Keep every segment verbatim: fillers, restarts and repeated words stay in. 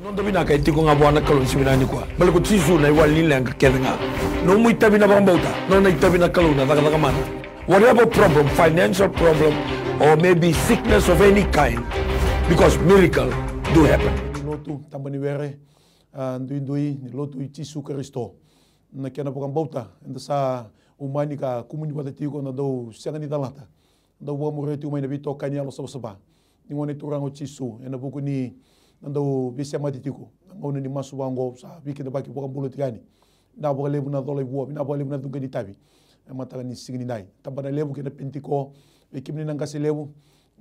Noda vinaka e tiko ga vua na Kalou ni siga vinaka nikua. Baleta ko Jisu na iwali ni leqa kece ga. Nomu itavi na vakabauta, nona itavi na Kalou na cakacaka mana. Whatever problem, financial problem, or maybe sickness of any kind, because miracle do happen. Lotu, taba ni were, a, duidui ni lotu i Jisu Karisito. Na kena vakabauta, eda sa umani ka kumuni vata tiko na dau sega ni calata. Dau vakamuria tiko mai na veitokani yalo savasava ni Gone Turaga o Jisu, ena vuku ni na dau veisemati tiko na gauna ni masu vaqo, sa veikidavaki vakabula tiko yani. Vinaka vakalevu na cola i vua, vinaka vakalevu na cuqa ni tavi. E mataka ni siga nidai, tabana levu kei na Penitiko, vei kemuni na qase levu,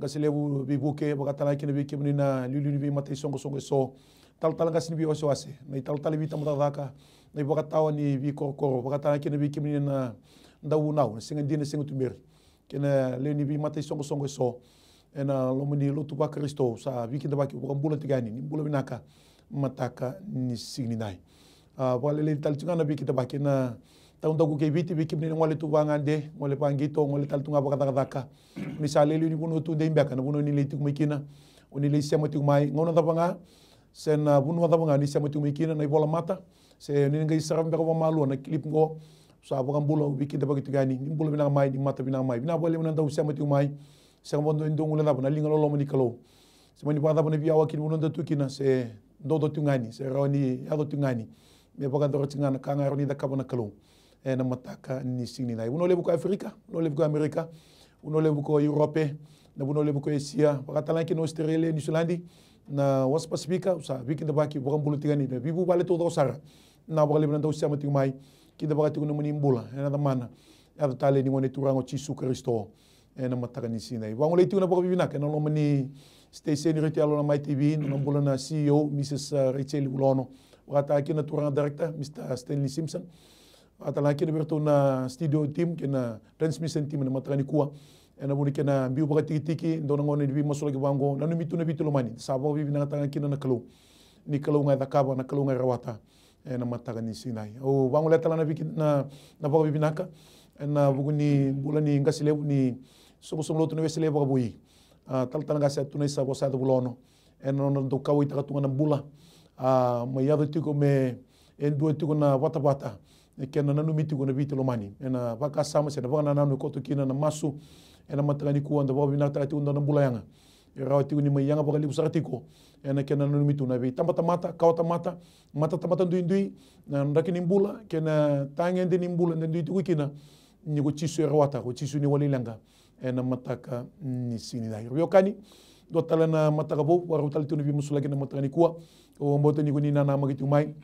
qase levu veivuke, vakatalega kina vei kemuni na liuliu ni veimata isoqosoqo eso, talatala qase ni veiwasewase, na italatala veitabacakacaka, na ivakatawa ni veikorokoro, vakatalega kina vei kemuni na dauvunau, na sega dina, sega tuberi, kei na lewe ni veimata isoqosoqo eso ena loma ni lotu vaKarisito, sa veikidavaki vakabula tiko yani ni bula vinaka mataka ni siga nidai. A, vakalailai tale tiko ga na veikidavaki ena taudaku kei Viti, vei kemuni na gole tu vagade, gole vaqito, gole tale tu ga vakacakacaka. Ni sa lewe liu ni vanua tu dei beka na vanua ni lai tiko mai kina, o ni lai sema tiko mai, gauna cava ga, se na vanua cava ga ni sema tiko mai kina, na ivolamata, se ni qai sarava beka vakamalua na clip qo, sa vakabula, au veikidavaki tiko yani ni bula vinaka mai, ni mata vinaka mai. Vinaka vakalevu na dau sema tiko mai. Sega vakadua e dua gole cava na liga loloma ni Kalou. Se mani vakacava na veiyawa kina vanua da tu kina, se dodo tiko ga ni, se rawa ni yaco tiko ga ni, me vakayacora tiko ga na ka ga e rawa ni cakava na Kalou ena mataka ni siga nidai. Vanua levu ko Aferika, vanua levu ko Amerika, vanua levu ko Europe, na vanua levu ko Esia, vakatalega kina Australia, Niusiladi, na Wasa Pasifika, sa veikidavaki vakabula tiko yani na veivuvale taucoko sara. Vinaka vakalevu na dau sema tiko mai, kidavaka tiko na nomuni bula ena yacamana, yaca talei ni Gone Turaga o Jisu Karisito. Ena mataka ni siga nidai, vagolei tiko na vakavinavinaka ena loma ni station retio yalo na Mai TV, na nona bula na CEO, Mrs, a, Rachel Vulono, vakatalega kina na turaga director, Mr Stanley Simpson, vakatalega kina vei iratou na studio team kei na transmission team ena mataka nikua, ena vuku ni kena biu vakatikitiki dua na gauna ni veimasulaki vaqo. Nanumi tu na Viti lomani, sa vakavinavinakataka kina na Kalou. Ni Kalou ga e cakava, na Kalou ga e rawata. Ena mataka ni siga nidai, au vagolea tale na viki-, na, na vakavinavinaka ena vuku ni bula ni qase levu ni soqosoqo lotu na Wesele vakavoui, a, talatala qase Atunai sa vosa yaco Vulono, ena nona dau kauwaitaka tu ga na bula, a, mai yaco tiko me e dua tiko na vatavata, e kena nanumi tiko na Viti lomani ena vakasama se na vakanananu e koto kina na masu. Ena mataka nikua da vakavinavinakataka tiko dua na bula yaga. E rawa tiko ni mai yaga vakalevu sara tiko ena kena nanumi tu na veitabatamata, kawatamata, matatamata duidui, na draki ni bula kei na tagede ni bula eda dui tiko kina. Ni ko Jisu e rawata, ko Jisu na iwali ni leqa ena mataka ni siga nidai. Veiwekani, dua tale na mataka vou, vakarau tale tiko na veimasulaki ena mataka nikua. Au vakabauta ni ko ni nanamaki tiko mai.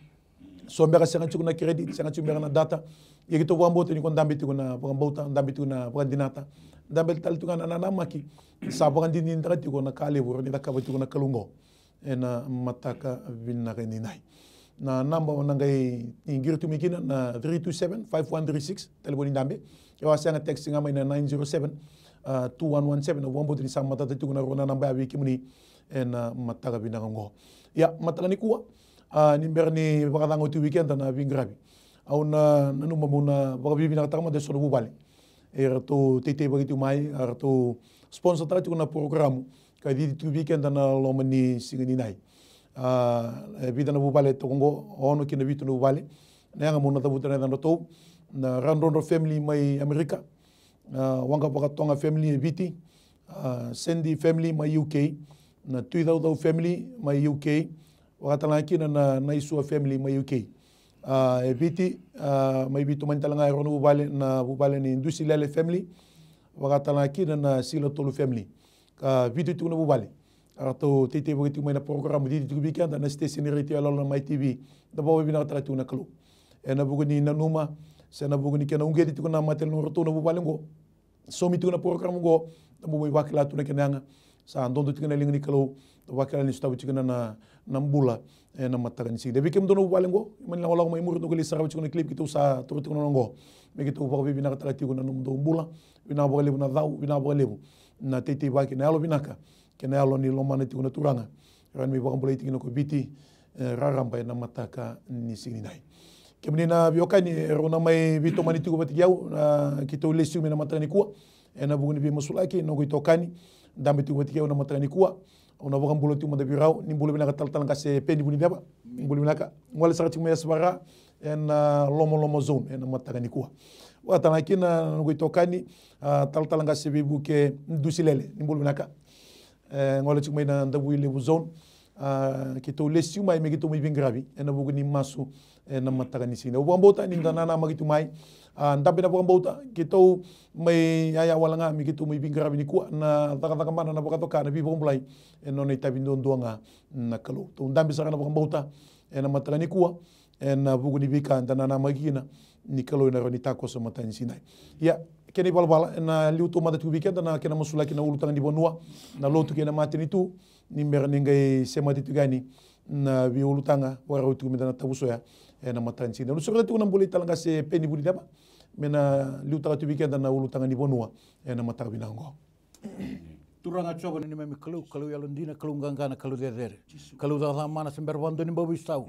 So beka sega tiko na credit, sega tiko beka na data. Ia keitou vakabauta ni ko dabe tiko na vakabauta, dabe tiko na vakadinata, dabe tale tiko ga na nanamaki. Sa vakadinadinataka tiko na ka levu e rawa ni cakava tiko na Kalou oqo ena mataka vinaka nidai. Na naba o na qai qiri tu mai kina na three two seven, five one three six, talevoni dabe. Ke o a sega, text ga mai na nine zero seven, two one one seven. Au vakabauta ni sa matata tiko na rua na naba ya vei kemuni ena mataka vinaka oqo. Ia, mataka nikua, a, ni bera ni vakacaga oti vei keda na veiqaravi, au na nanuma meu na vakavinavinakataka mada eso na vuvale. E ratou teitei vaki tiko mai, a ratou sponsor taka tiko na porokaramu ka cici tiko vei keda na loma ni siga nidai. A, e vica na vuvale toka oqo, ono ki na vitu na vuvale. Na yaga meu na cavuta na yacadratou: na Radrodro family mai Amerika, a, Waqa Vakatoga family e Viti, a, Sandy family mai UK, na Tuicaucau family mai UK, vakatalega kina na Naisua family mai UK. A, e Viti, a, mai veitomani tale ga e rua na vuvale, na vuvale ni Dusilele family, vakatalega kina na Silatolu family. Ka vitu tiko na vuvale. A ratou teitei vaki tiko mai na porokaramu, cici tiko vei keda na station retio yaloyalo na Mai TV. Da vakavinavinakataka tiko na Kalou ena vuku ni nanuma se na vuku ni kena uqeti tiko na mate yaloyalo ni ratou na vuvale oqo. Saumi tiko na porokaramu oqo, da bau mai vakila tu na kena yaga. Sa dodo tiko na liga ni Kalou, da vakila ni sotava tiko na, na, na bula ena mataka ni siga. Vei kemudou na vuvale oqo, mani lagolago mai muri, dou qai lai sarava tiko na clip keitou sa taura tiko na gauna oqo, me keitou vakavinavinakataka tiko na nomudou bula. Vinaka vakalevu na cau, vinaka vakalevu na teitei vaki, na yalo vinaka kei na yalo ni lomana tiko na Turaga. Rawa ni mai vakabulai tiko na ko Viti, e, raraba ena mataka ni siga nidai. Kemuni na veiwekani erau na mai veitomani tiko vata kei au, a, keitou lesu mai na mataka nikua ena vuku ni veimasulaki, noqu itokani dabe tiko vata kei au na mataka nikua. Au na vakabula tiko mada vei rau, ni bula vinaka talatala qase Peni Vunideva. Ni bula vinaka. Gole sara tiko mai Yasavara ena Lomaloma zone ena mataka nikua. Vakatale ga kina na noqu itokani, a, talatala qase Veivuke Dusilele. Ni bula vinaka. E, gole tiko mai na Davuilevu zone. A, keitou lesi tiko mai me keitou mai veiqaravi ena vuku ni masu ena mataka ni siga. Au vakabauta ni da nanamaki tu mai. A, dabe na vakabauta, keitou mai yaya wale ga me keitou mai veiqaravi nikua, na cakacaka mana, na vakacoka, na veivakabulai ena nona itavi duadua ga na Kalou. Tou dabe sara na vakabauta ena mataka nikua ena vuku ni veika da nanamaki kina ni Kalou ena rawa ni takoso mataka ni siga. Ia, kena ivalavala ena liu taumada tiko vei keda na kena masulaki na ulutaga ni vanua, na lotu kei na matanitu, ni bera ni qai semati tiko yani na veiulutaga, vakarau tiko meda na tavusoya ena mataka ni siga. Au na sureta tiko na bula i talatala qase Peni Vunideva me na liutaka tiko vei keda na ulutaga ni vanua ena mataka vinaka oqo. Turaga Jiova na neimami Kalou, Kalou yalodina, Kalou qaqa, na Kalou cecere, Kalou cakacaka mana se bera vakadua ni bau veisau.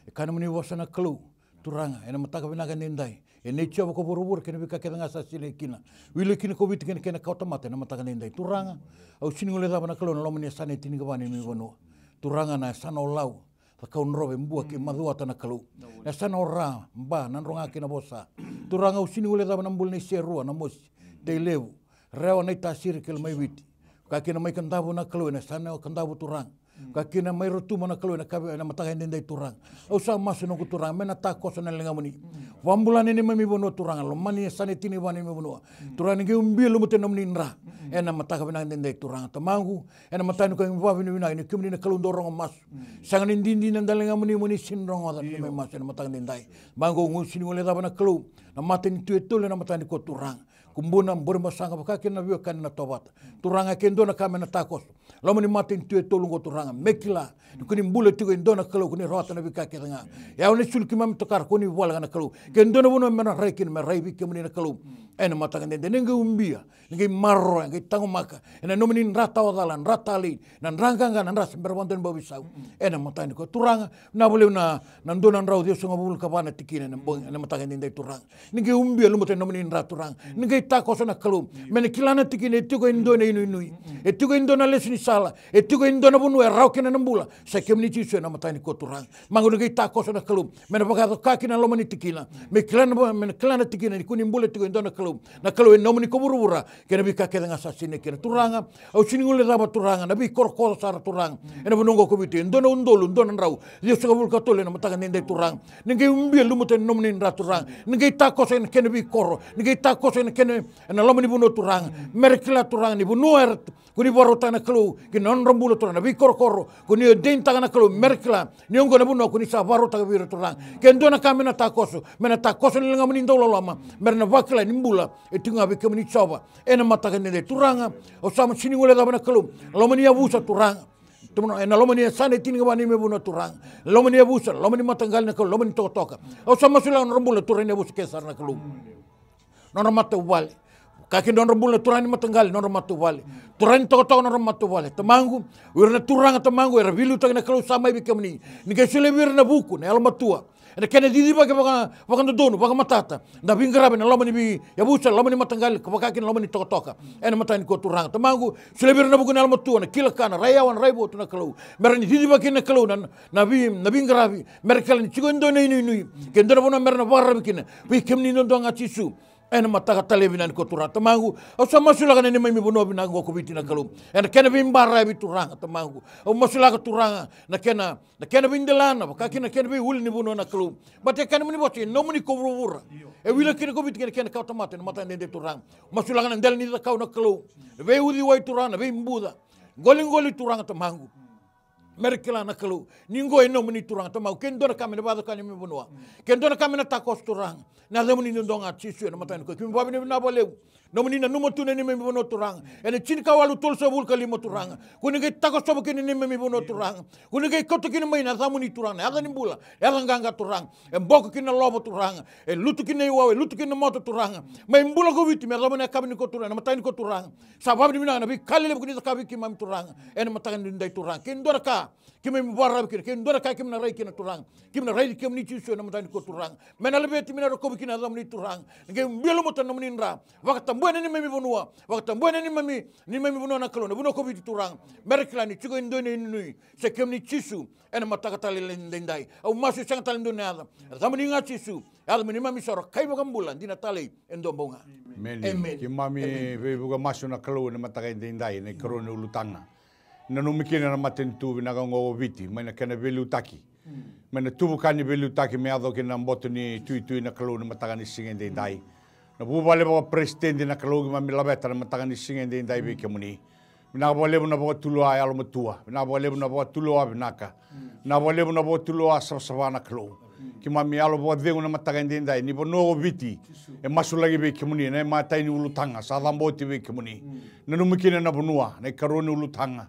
E kaya nomuni vosa na Kalou, Turaga, ena mataka vinaka edaidai, e nei Jiova ko vuravura kei na veika kece ga sa sinai kina, wili kina ko Viti kei na kena kawatamata ena mataka edaidai. Turaga, au sega ni guilecava na Kalou na loma ni yasana e tinikava ni neimami vanua. Turaga, na yasana o Lau, Cakaudrove, Bua kei Macuata na Kalou, na yasana o Ra, Ba, Nadroga kei Navosa. Turaga, au sega ni guilecava na bula nei Serua, Namosi, Tailevu, Rewa, Naitasiri kei Lomaiviti. Ka kina mai Kadavu na Kalou, ena yasana o Kadavu Turaga. Ka kina mai Rotuma na Kalou, ena kavi, ena mataka edaidai Turaga. Au sa masu noqu Turaga me na takoso na ligamuni. Vakabula na neimami vanua Turaga, loma ni yasana e tinikava ni neimami vanua. Turaga, ni qai ubia, lumuta na nomuni dra ena mataka vinaka edaidai Turaga. Tamaqu, ena mataka nikua keimami vakavinavinaka ni kemuni na Kalou dau rogo masu. Sega ni didi na daligamuni mo ni sega ni rogoca na neimami masu ena mataka edaidai. Tamaqu, au sega ni guilecava na Kalou na matanitu e tolu ena mataka nikua Turaga. Kubuna, Burebasaga, vaka kina na veiwekani na Tovata. Turaga, ke dua na ka me na takoso, loma ni matanitu e tolu oqo Turaga, me kila ni ko ni bula tiko e dua na Kalou, ko ni rawata na veika kece ga. Ia o ni sulu keimami tokara, ko ni voleka na Kalou. Ke dua na vanua me na rai kina, me rai vei kemuni na Kalou. Ena mataka edaidai, ni qai ubia, ni qai maroroya, qai taqomaka ena nomuni dra tawacala, dra talei, na dra qaqa, na dra se bera vakadua ni bau veisau. Ena mataka nikua Turaga, na valevu na, na dua na drau ciwasagavulu ka va na tikina ena bogi, ena mataka edaidai Turaga. Ni qai ubia, lumuta na nomuni dra Turaga. Ni qai takoso na Kalou me na kila na tikina e tiko e dua na inuinui, e tiko e dua na lesu ni sala, e tiko e dua na vanua e rawa kina na bula. Sa kemuni Jisu ena mataka nikua Turaga. Tamaqu, ni qai takoso na Kalou me na vakayaco ka kina na loma ni tikina, me kila na, me na kila na tikina ni ko ni bula tiko e dua na Kalou. Na Kalou e nomuni ko vuravura kei na veika kece ga sa sinai kina Turaga. Au sega ni guilecava Turaga na veikorokoro sara Turaga ena vanua oqo ko Viti, e dua na udolu dua na drau ciwasagavulu ka tolu ena mataka edaidai Turaga. Ni qai ubia, lumuta na nomuni dra Turaga. Ni qai takoso ena kena veikoro, ni qai takoso ena kena, ena loma ni vanua Turaga. Me ra kila Turaga ni vanua era, ko ni vakarautaka na Kalou ki na nodra bula Turaga, na veikorokoro ko ni ordain-taka na Kalou, me ra kila ni oqo na vanua ko ni sa vakarautaka vei ira Turaga. Ke dua na ka me na takoso, me na takoso na ligamuni dau loloma, me ra na vakila ni bula e tiko ga vei kemuni Jiova. Ena mataka edaidai Turaga, au sa sega ni guilecava na Kalou na loma ni yavusa Turaga. Ena loma ni yasana e tinikava ni neimami vanua Turaga, loma ni yavusa, loma ni mataqali na Kalou, loma ni tokatoka. Au sa masulaka na nodra bula na turaga ni yavusa kece sara na Kalou, nodra matavuvale. Ka kina nodra bula na turaga ni mataqali, nodra matavuvale, turaga ni tokatoka, nodra matavuvale. Tamaqu, o ira na turaga Tamaqu era veiliutaki na Kalou sa mai vei kemuni. Ni qai solia vei ira na vuku, na yalomatua, ena kena cicivaki vaka, vakadodonu, vakamatata, na veiqaravi ena loma ni veiyavusa, loma ni mataqali, ka vaka kina loma ni tokatoka. Ena mataka nikua Turaga Tamaqu, solia vei ira na vuku, na yalomatua, na kila ka, na raiyawa, na raivotu na Kalou, me ra na cicivaki na Kalou na, na vei, na veiqaravi, me ra kila ni tiko e dua na inuinui, ke dua na vanua me ra na vakararavi kina, vei kemuni duadua ga Jisu. Ena mataka tale vinaka nikua Turaga Tamaqu, au sa masulaka na neimami vanua vinaka oqo ko Viti na Kalou, ena kena veibaravi Turaga Tamaqu. Au masulaka Turaga na kena, na kena veidelana, vaka kina na kena veiulunivanua na Kalou. Baleta e kaya nomuni vosa, e nomuni ko vuravura. E wili kina ko Viti kei na kena kawatamata ena mataka edaidai Turaga. Masulaka na dela ni cakau na Kalou, na veiuciwai Turaga, na veibuca, qoliqoli Turaga Tamaqu. Me ra kila na Kalou ni oqo e nomuni Turaga Tamaqu. Ke dua na ka me na vakayaco ka neimami vanua, ke dua na ka me na takoso Turaga, na yacamuni duadua ga Jisu ena mataka nikua keimami vakavinavinaka vakalevu. Nomuni nanuma tu na neimami vanua Turaga ena tinikawalu tolusagavulu ka lima Turaga. Ko ni qai takosova kina na neimami vanua Turaga. Ko ni qai kauta kina mai na yacamuni Turaga, na yaca ni bula, yaca qaqa Turaga. E boko kina na lovo Turaga, e lutu kina na iwau, e lutu kina na moto Turaga. Mai bula ko Viti me yacova na yakavi nikua Turaga, na mataka nikua Turaga. Sa vakavinavinaka na veika lelevu ko ni cakava vei keimami Turaga ena mataka edaidai Turaga. Ke dua na ka Keimami vakararavi kina, ke dua na ka keimami na rai kina Turaga. Keimami na raici kemuni Jisu ena mataka nikua Turaga. Me na laveti, me na rokovi kina na yacamuni Turaga. Na qai biu lumuta na nomuni dra. Vakatabua na neimami vanua. Vakatabua na neimami, neimami vanua na Kalou. Na vanua ko Viti Turaga. Me ra kila ni tiko e dua na inuinui. Se kemuni Jisu. Ena mataka tale ni daidai. Au masu e sega tale dua na yaca. Yacamuni ga Jisu. Yaca mai neimami soro. Kai vakabula. Dina tale. E dua bau ga. Emeni. Emeni. Keimami veivuke masu na Kalou ena mataka e daidai. Na ikarua ni ulutaga. Nanumi kina na matanitu vinaka oqo o Viti, mai na kena veiliutaki. Mai na tuvuka ni veiliutaki me yaco kina na boto ni tuitui na Kalou ni mataka ni siga edaidai. Na vuvale vakaperesitedi na Kalou keimami laveta na mataka ni siga edaidai vei kemuni. Vinaka vakalevu na vakatulewa yalomatua. Vinaka vakalevu na vakatulewa vinaka. Vinaka vakalevu na vakatulewa savasava na Kalou. Keimami yalo vakacegu na mataka edaidai ni vanua o Viti. E masulaki vei kemuni na imatai ni ulutaga sa cabo oti vei kemuni. Nanumi kina na vanua na ikarua ni ulutaga.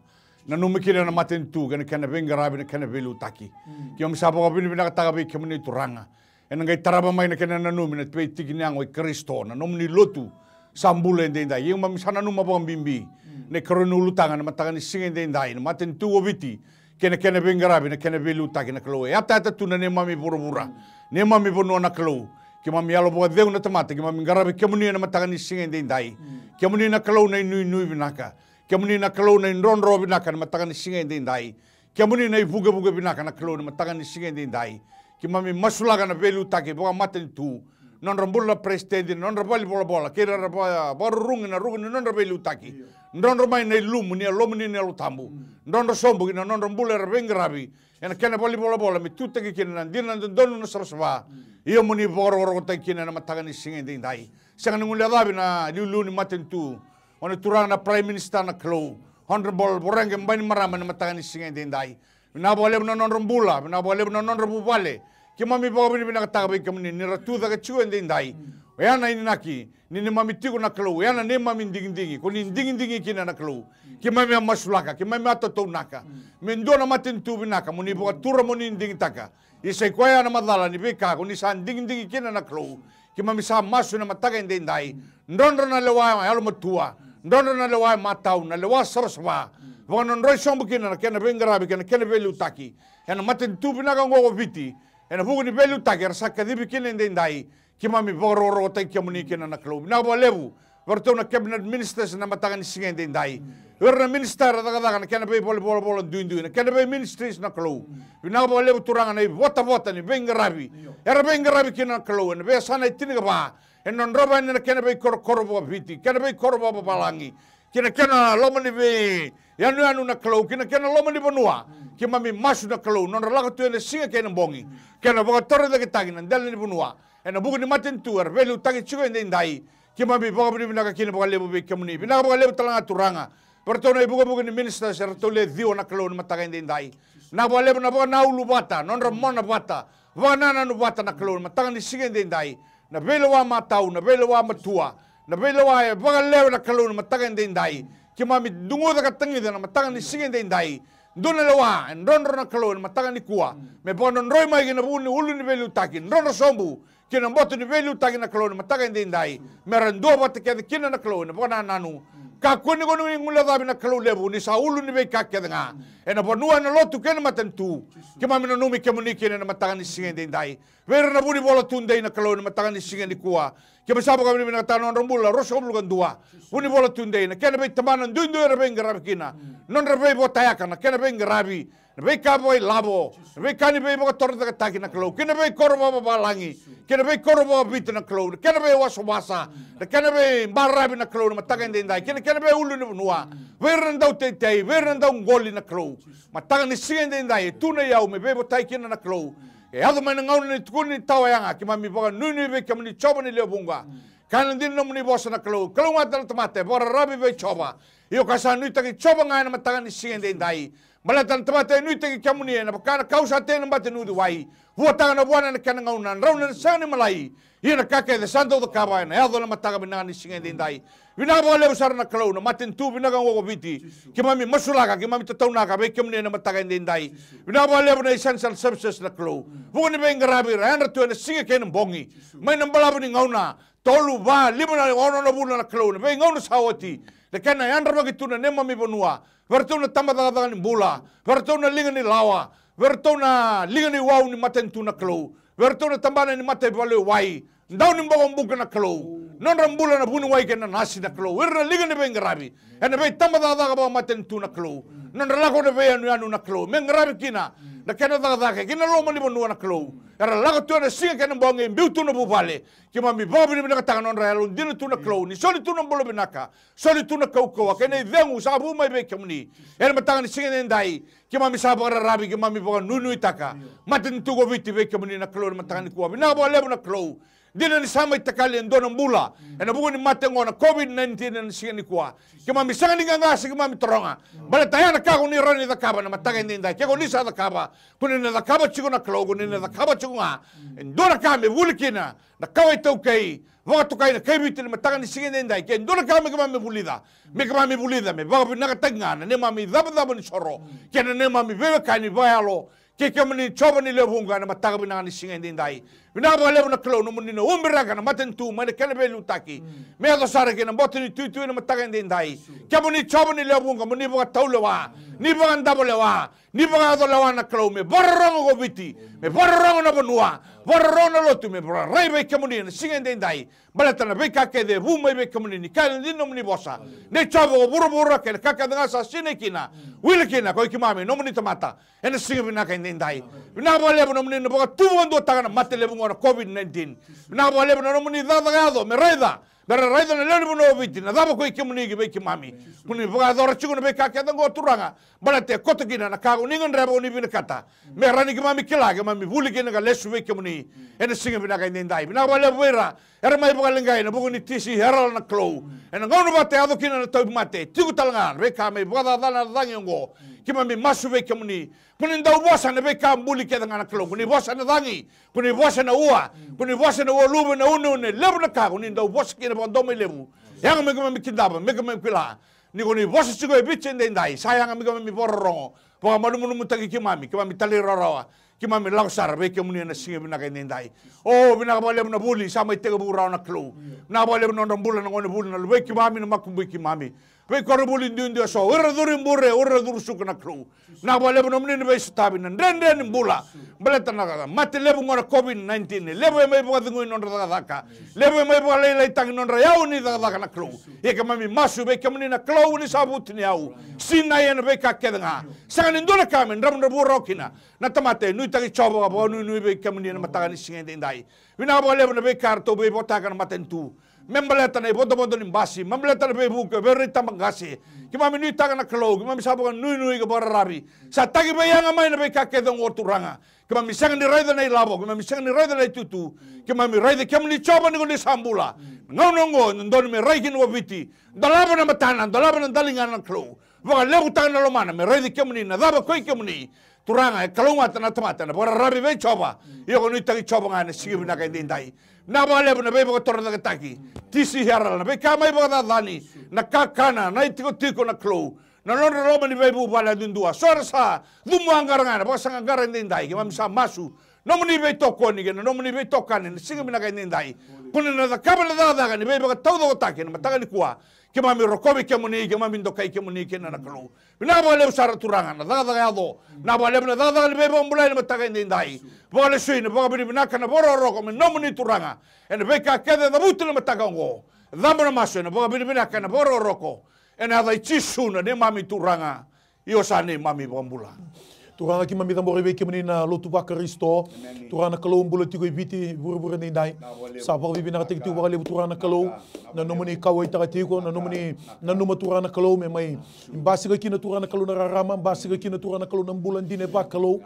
Nanumi kina na matanitu kei na kena veiqaravi na kena veiliutaki. Keimami sa vakavinavinakataka vei kemuni Turaga. Ena qai tarava mai na kena nanumi na veitiki ni yago i Karisito na nomuni lotu. Sa bula edaidai. Keimami sa nanuma vakabibi na ikarua ni ulutaga na mataka ni siga edaidai na matanitu o Viti. Kei na kena veiqaravi na kena veiliutaki na Kalou. E yatayata tu na neimami vuravura. Neimami vanua na Kalou. Keimami yalo vakacegu na tamata keimami qaravi kemuni ena mataka ni siga edaidai. Kemuni na Kalou na inuinui vinaka. Kemuni na Kalou na idrodro vinaka na mataka ni siga edaidai. Kemuni na ivukevuke vinaka na Kalou na mataka ni siga edaidai. Keimami masulaka na veiliutaki vakamatanitu. Nodra bula na peresitedi, nodra valenivolavola, kei ira era vakarurugi na ruku ni nodra veiliutaki. Drodro mai na ilumu ni Yalomuni na Yalo Tabu. Drodro sobu ki na nodra bula era veiqaravi. Ena kena valenivolavola me tutaki kina na dina, na dodonu, na savasava. Io mo ni vakarokorokotaki kina ena mataka ni siga edaidai. Sega ni guilecavi na iliuliu ni matanitu. O na Turaga na Prime Minister na Kalou, Honorable Voreqe Bainimarama, ena mataka ni siga edaidai. Vinaka vakalevu na nodra bula, vinaka vakalevu na nodra vuvale. Keimami vakavinavinakataka vei kemuni ni ra tu cake tiko edaidai. Oya na inaki ni neimami tiko na Kalou, oya na neimami digidigi, ko ni digidigi kina na Kalou. Keimami a masulaka, keimami a totounaka. Me dua na matanitu vinaka mo ni vakatura mo ni digitaka. Ia sa i koya na macala ni veika ko ni sa digidigi kina na Kalou. Keimami sa masu ena mataka edaidai. Drodro na lewa yalomatua. Drodro na lewa matau, na lewa savasava. Vakadrodroi sobu kina na kena veiqaravi kei na kena veiliutaki. Ena matanitu vinaka oqo o Viti. Ena vuku ni veiliutaki era sa kacivi kina edaidai. Keimami vakarokorokotaki kemuni kina na Kalou. Vinaka vakalevu vei iratou na cabinet ministers na mataka ni siga edaidai. Vei ira na minister era cakacaka na kena veivalenivolavola duidui, na kena veiministries na Kalou. Vinaka vakalevu Turaga na ivotavota ni veiqaravi. Era veiqaravi kina na Kalou ena veiyasana e tinikava. E drodrova yani na kena veikorokoro vakaviti, kena veikoro vakavalagi. Kei na kena loma ni veiyanuyanu na Kalou, kei na kena loma ni vanua. Keimami masu na Kalou, nodra lako tu ena siga kei na bogi. Kei na vakatorocaketaki na dela ni vanua. Ena vuku ni matanitu era veiliutaki tiko edaidai. Keimami vakavinavinaka kina vakalevu vei kemuni. Vinaka vakalevu tale ga Turaga. Vei iratou na ivukevuke ni ministers eratou le ciwa na Kalou ena mataka edaidai. Vinaka vakalevu na vakanaulu vata, nodra mona vata, vakanananu vata na Kalou ena mataka ni siga edaidai. Na veilewa matau, na veilewa matua, na veilewa e vakalewe na Kalou ena mataka edaidai. Keimami duguca ka tagica na mataka ni siga edaidai. Dua na lewa e drodro na Kalou ena mataka nikua. Me vakadrodroi mai ki na vuku ni ulu ni veiliutaki, drodro sobu ki na boto ni veiliutaki na Kalou ena mataka edaidai. Me ra dua vata kece kina na Kalou ena vakanananu. Kakua ni ko ni guilecavi na Kalou levu, ni sa ulu ni veika kece ga. Ena vanua, ena lotu kei na matanitu. Keimami nanumi kemuni kina ena mataka ni siga edaidai. Vei ira na vunivola tudei na Kalou ena mataka ni siga nikua. Keimami sa vakavinavinakataka na nodra bula ruasagavulu ka dua. Vunivola tudei na kena veitabana duidui era veiqaravi kina. Nodra veivotayaka na kena veiqaravi. Na veika vakailavo, na veika ni veivakatorocaketaki na Kalou, kei na veikoro vakavalagi, kei na veikoro vakaviti na Kalou, na kena veiwasawasa, na kena veibaravi na Kalou ena mataka edaidai, kei na kena veiulunivanua. Vei ira na dauteitei, vei ira na dauqoli na Kalou. Mataka ni siga edaidai e tu na iyau me veivotai kina na Kalou. E yaco mai na gauna ni tukuni ni tawa yaga, keimami vakanuinui vei kemuni Jiova ni lewe vuqa. Kaya na dina na nomuni vosa na Kalou, kalougata na tamata e vakararavi vei Jiova. Io, ka sa nuitaki Jiova ga ena mataka ni siga edaidai. Baleta na tamata e nuitaki kemuni ena vaka na kau sa tei ena bati ni uciwai. Vuataka na vuana ena kena gauna, drauna ena sega ni malai. Ia na ka kece sa dau cakava ena yaco ena mataka vinaka ni siga edaidai. Vinaka vakalevu sara na Kalou, na matanitu vinaka oqo ko Viti. Keimami masulaka, keimami tataunaka vei kemuni ena mataka edaidai. Vinaka vakalevu na essential services na Kalou. Vuku ni veiqaravi era yadra tu ena siga kei na bogi. Mai na balavu ni gauna, tolu, va, lima, na ono na vula na Kalou, na veigauna sa oti. Na kena yadravaki tu na neimami vanua. vei iratou na tabacakacaka ni bula, vei iratou na liga ni lawa, vei iratou na liga ni wau ni matanitu na Kalou, vei iratou na tabana ni mata i vale wai, dau ni bokobuka na Kalou. Nodra bula na vuniwai kei na nasi na Kalou, ira na liga ni veiqaravi ena veitabacakacaka vakamatanitu na Kalou. Nodra lako na veiyanuyanu na Kalou me qaravi kina na kena cakacaka kei na loma ni vanua na Kalou. Era lako tu ena siga kei na bogi e biu tu na vuvale. Keimami vakavinavinakataka nodra yalodina tu na Kalou ni soli tu na bula vinaka, soli tu na kaukauwa kei na icegu sa vu mai vei kemuni. Ena mataka ni siga edaidai keimami sa vakararavi, keimami vakanuinuitaka matanitu ko Viti vei kemuni na Kalou ena mataka nikua. Vinaka vakalevu na Kalou. Dina ni sa mai takali e dua na bula ena vuku ni mate oqo na COVID nineteen ena siga nikua. Keimami sega ni qaqa se keimami taroga. Baleta ya na ka ko ni rawa ni cakava ena mataka edaidai. Ke ko ni sa cakava, ko ni na cakava tiko na Kalou, ko ni na cakava tiko ga. E dua na ka me vuli kina na kawa iTaukei, vakatokai na kai Viti ena mataka ni siga edaidai. Ke dua na ka me keimami vulica, me keimami vulica me vakavinakataki ga na neimami icavacava ni soro kei na neimami veiwekani vakayalo kei kemuni Jiova ni lewe vuqa ena mataka vinaka ni siga edaidai. Vinaka vakalevu na Kalou nomuni na ubiraka na matanitu mai na kena veiliutaki me yaco sara kei na boto ni tuitui ena mataka edaidai. Kemuni Jiova ni lewe vuqa mo ni vakataulewa, ni vakadavo lewa, ni vakayaco lewa na Kalou me vakarorogo ko Viti, me vakarorogo na vanua, vakarorogo na lotu, me vakarai vei kemuni ena siga edaidai. Baleta na veika kece e vu mai vei kemuni ni ka e dina nomuni vosa. Nei Jiova ko vuravura kei na ka kece ga sa sinai kina, wili kina ko i keimami nomuni tamata ena siga vinaka edaidai. Vinaka vakalevu nomuni na vakatuvaduataka na mate levu oqo na COVID nineteen. Vinaka vakalevu na nomuni cakacaka yaco me raica, me ra raica na lewe ni vanua o Viti na cava ko i kemuni ki vei keimami. Ko ni vakayacora tiko na veika kece oqo Turaga. Baleta e koto kina na ka ko ni gadreva, ko ni vinakata. Me rawa ni keimami kila, keimami vuli kina ka lesu vei kemuni ena siga vinaka edaidai. Vinaka vakalevu vei ira era mai vakaleqai ena vuku ni T C Herald na Kalou. Ena gauna vata e yaco kina na tauvimate, tiko tale ga na veika mai vakacacana na cagi oqo. Keimami masu vei kemuni. Ko ni dau vosa na veika buli kece ga na Kalou. Ko ni vosa na cagi, ko ni vosa na ua, ko ni vosa na ualuve, na uneune, levu na ka ko ni dau vosa kina vakadomoilevu. Yaga me keimami kidava, me keimami kila ni ko ni vosa tiko e Viti edaidai. Sa yaga me keimami vakarorogo, vakamalumalumutaki keimami, keimami talairawarawa, keimami lako sara vei kemuni ena siga vinaka edaidai. O, vinaka vakalevu na vuli sa mai tekivu rawa na Kalou. Vinaka vakalevu na nodra bula na gonevuli, na luvei keimami, na makubui keimami. Veikoronivuli duidui eso, o ira curu i bure, o ira curu suka na Kalou. Vinaka vakalevu nomuni na veisotavi na dredre ni bula. Baleta na mate levu oqo na COVID nineteen, e levu e mai vakacegui nodra cakacaka, levu e mai vakalailaitaki nodra yau ni cakacaka na Kalou. Ia keimami masu vei kemuni na Kalou ni sa vutuniyau, sinai ena veika kece ga. Sega ni dua na ka me dravudravua rawa kina na tamata e nuitaki Jiova ka vakanuinui vei kemuni ena mataka ni siga edaidai. Vinaka vakalevu na veika eratou veivotaka na matanitu me baleta na ivodovodo ni basi, me baleta na veivuke vei ira na tabaqase. Keimami nuitaka na Kalou, keimami sa vakanuinui ka vakararavi. Sa taki veiyaga mai na veika kece oqo Turaga. Keimami sega ni raica na ilavo, keimami sega ni raica na itutu. Keimami raici kemuni Jiova ni ko ni sa bula. Na gauna oqo e dodonu me rai kina ko Viti. Dolava na matana, dolava na daligana na Kalou. Vakalevutaka na lomana me raici kemuni, na cava ko i kemuni. Turaga, e kalougata na tamata ena vakararavi vei Jiova. Ia ko nuitaki Jiova ga ena siga vinaka edaidai. Vinaka vakalevu na veivakatorocaketaki, T C Herald, na veika mai vakacacani, na kakana, na itikotiko na Kalou, na nodra loma ni veivuvale yadudua. So era sa cumu qaqara ga ena vakasaqaqara edaidai, keimami sa masu. Nomuni veitokoni kei na nomuni veitokani ena siga vinaka edaidai. Ko ni na cakava na cakacaka ni veivakataucokotaki ena mataka nikua. Keimami rokovi kemuni, keimami dokai kemuni kina na Kalou. Vinaka vakalevu sara Turaga na cakacaka yaco. Vinaka vakalevu na cakacaka ni veivakabulai ena mataka edaidai. Vakalesui na vakavinavinaka, na vakarokoroko me nomuni Turaga. Ena veika kece e cavuti ena mataka oqo, cabo na masu ena vakavinavinaka, ena vakarokoroko. Ena yaca i Jisu na neimami Turaga. Io, sa neimami iVakabula. Turaga, keimami cabora vei kemuni na lotu vaKarisito. Turaga na Kalou bula tiko e Viti, vuravura edaidai. Sa vakavinavinakataki tiko vakalevu Turaga na Kalou na nomuni kauwaitaka tiko, na nomuni nanuma Turaga na Kalou me mai basika kina Turaga na Kalou na rarama, basika kina Turaga na Kalou na bula dina e vakalou.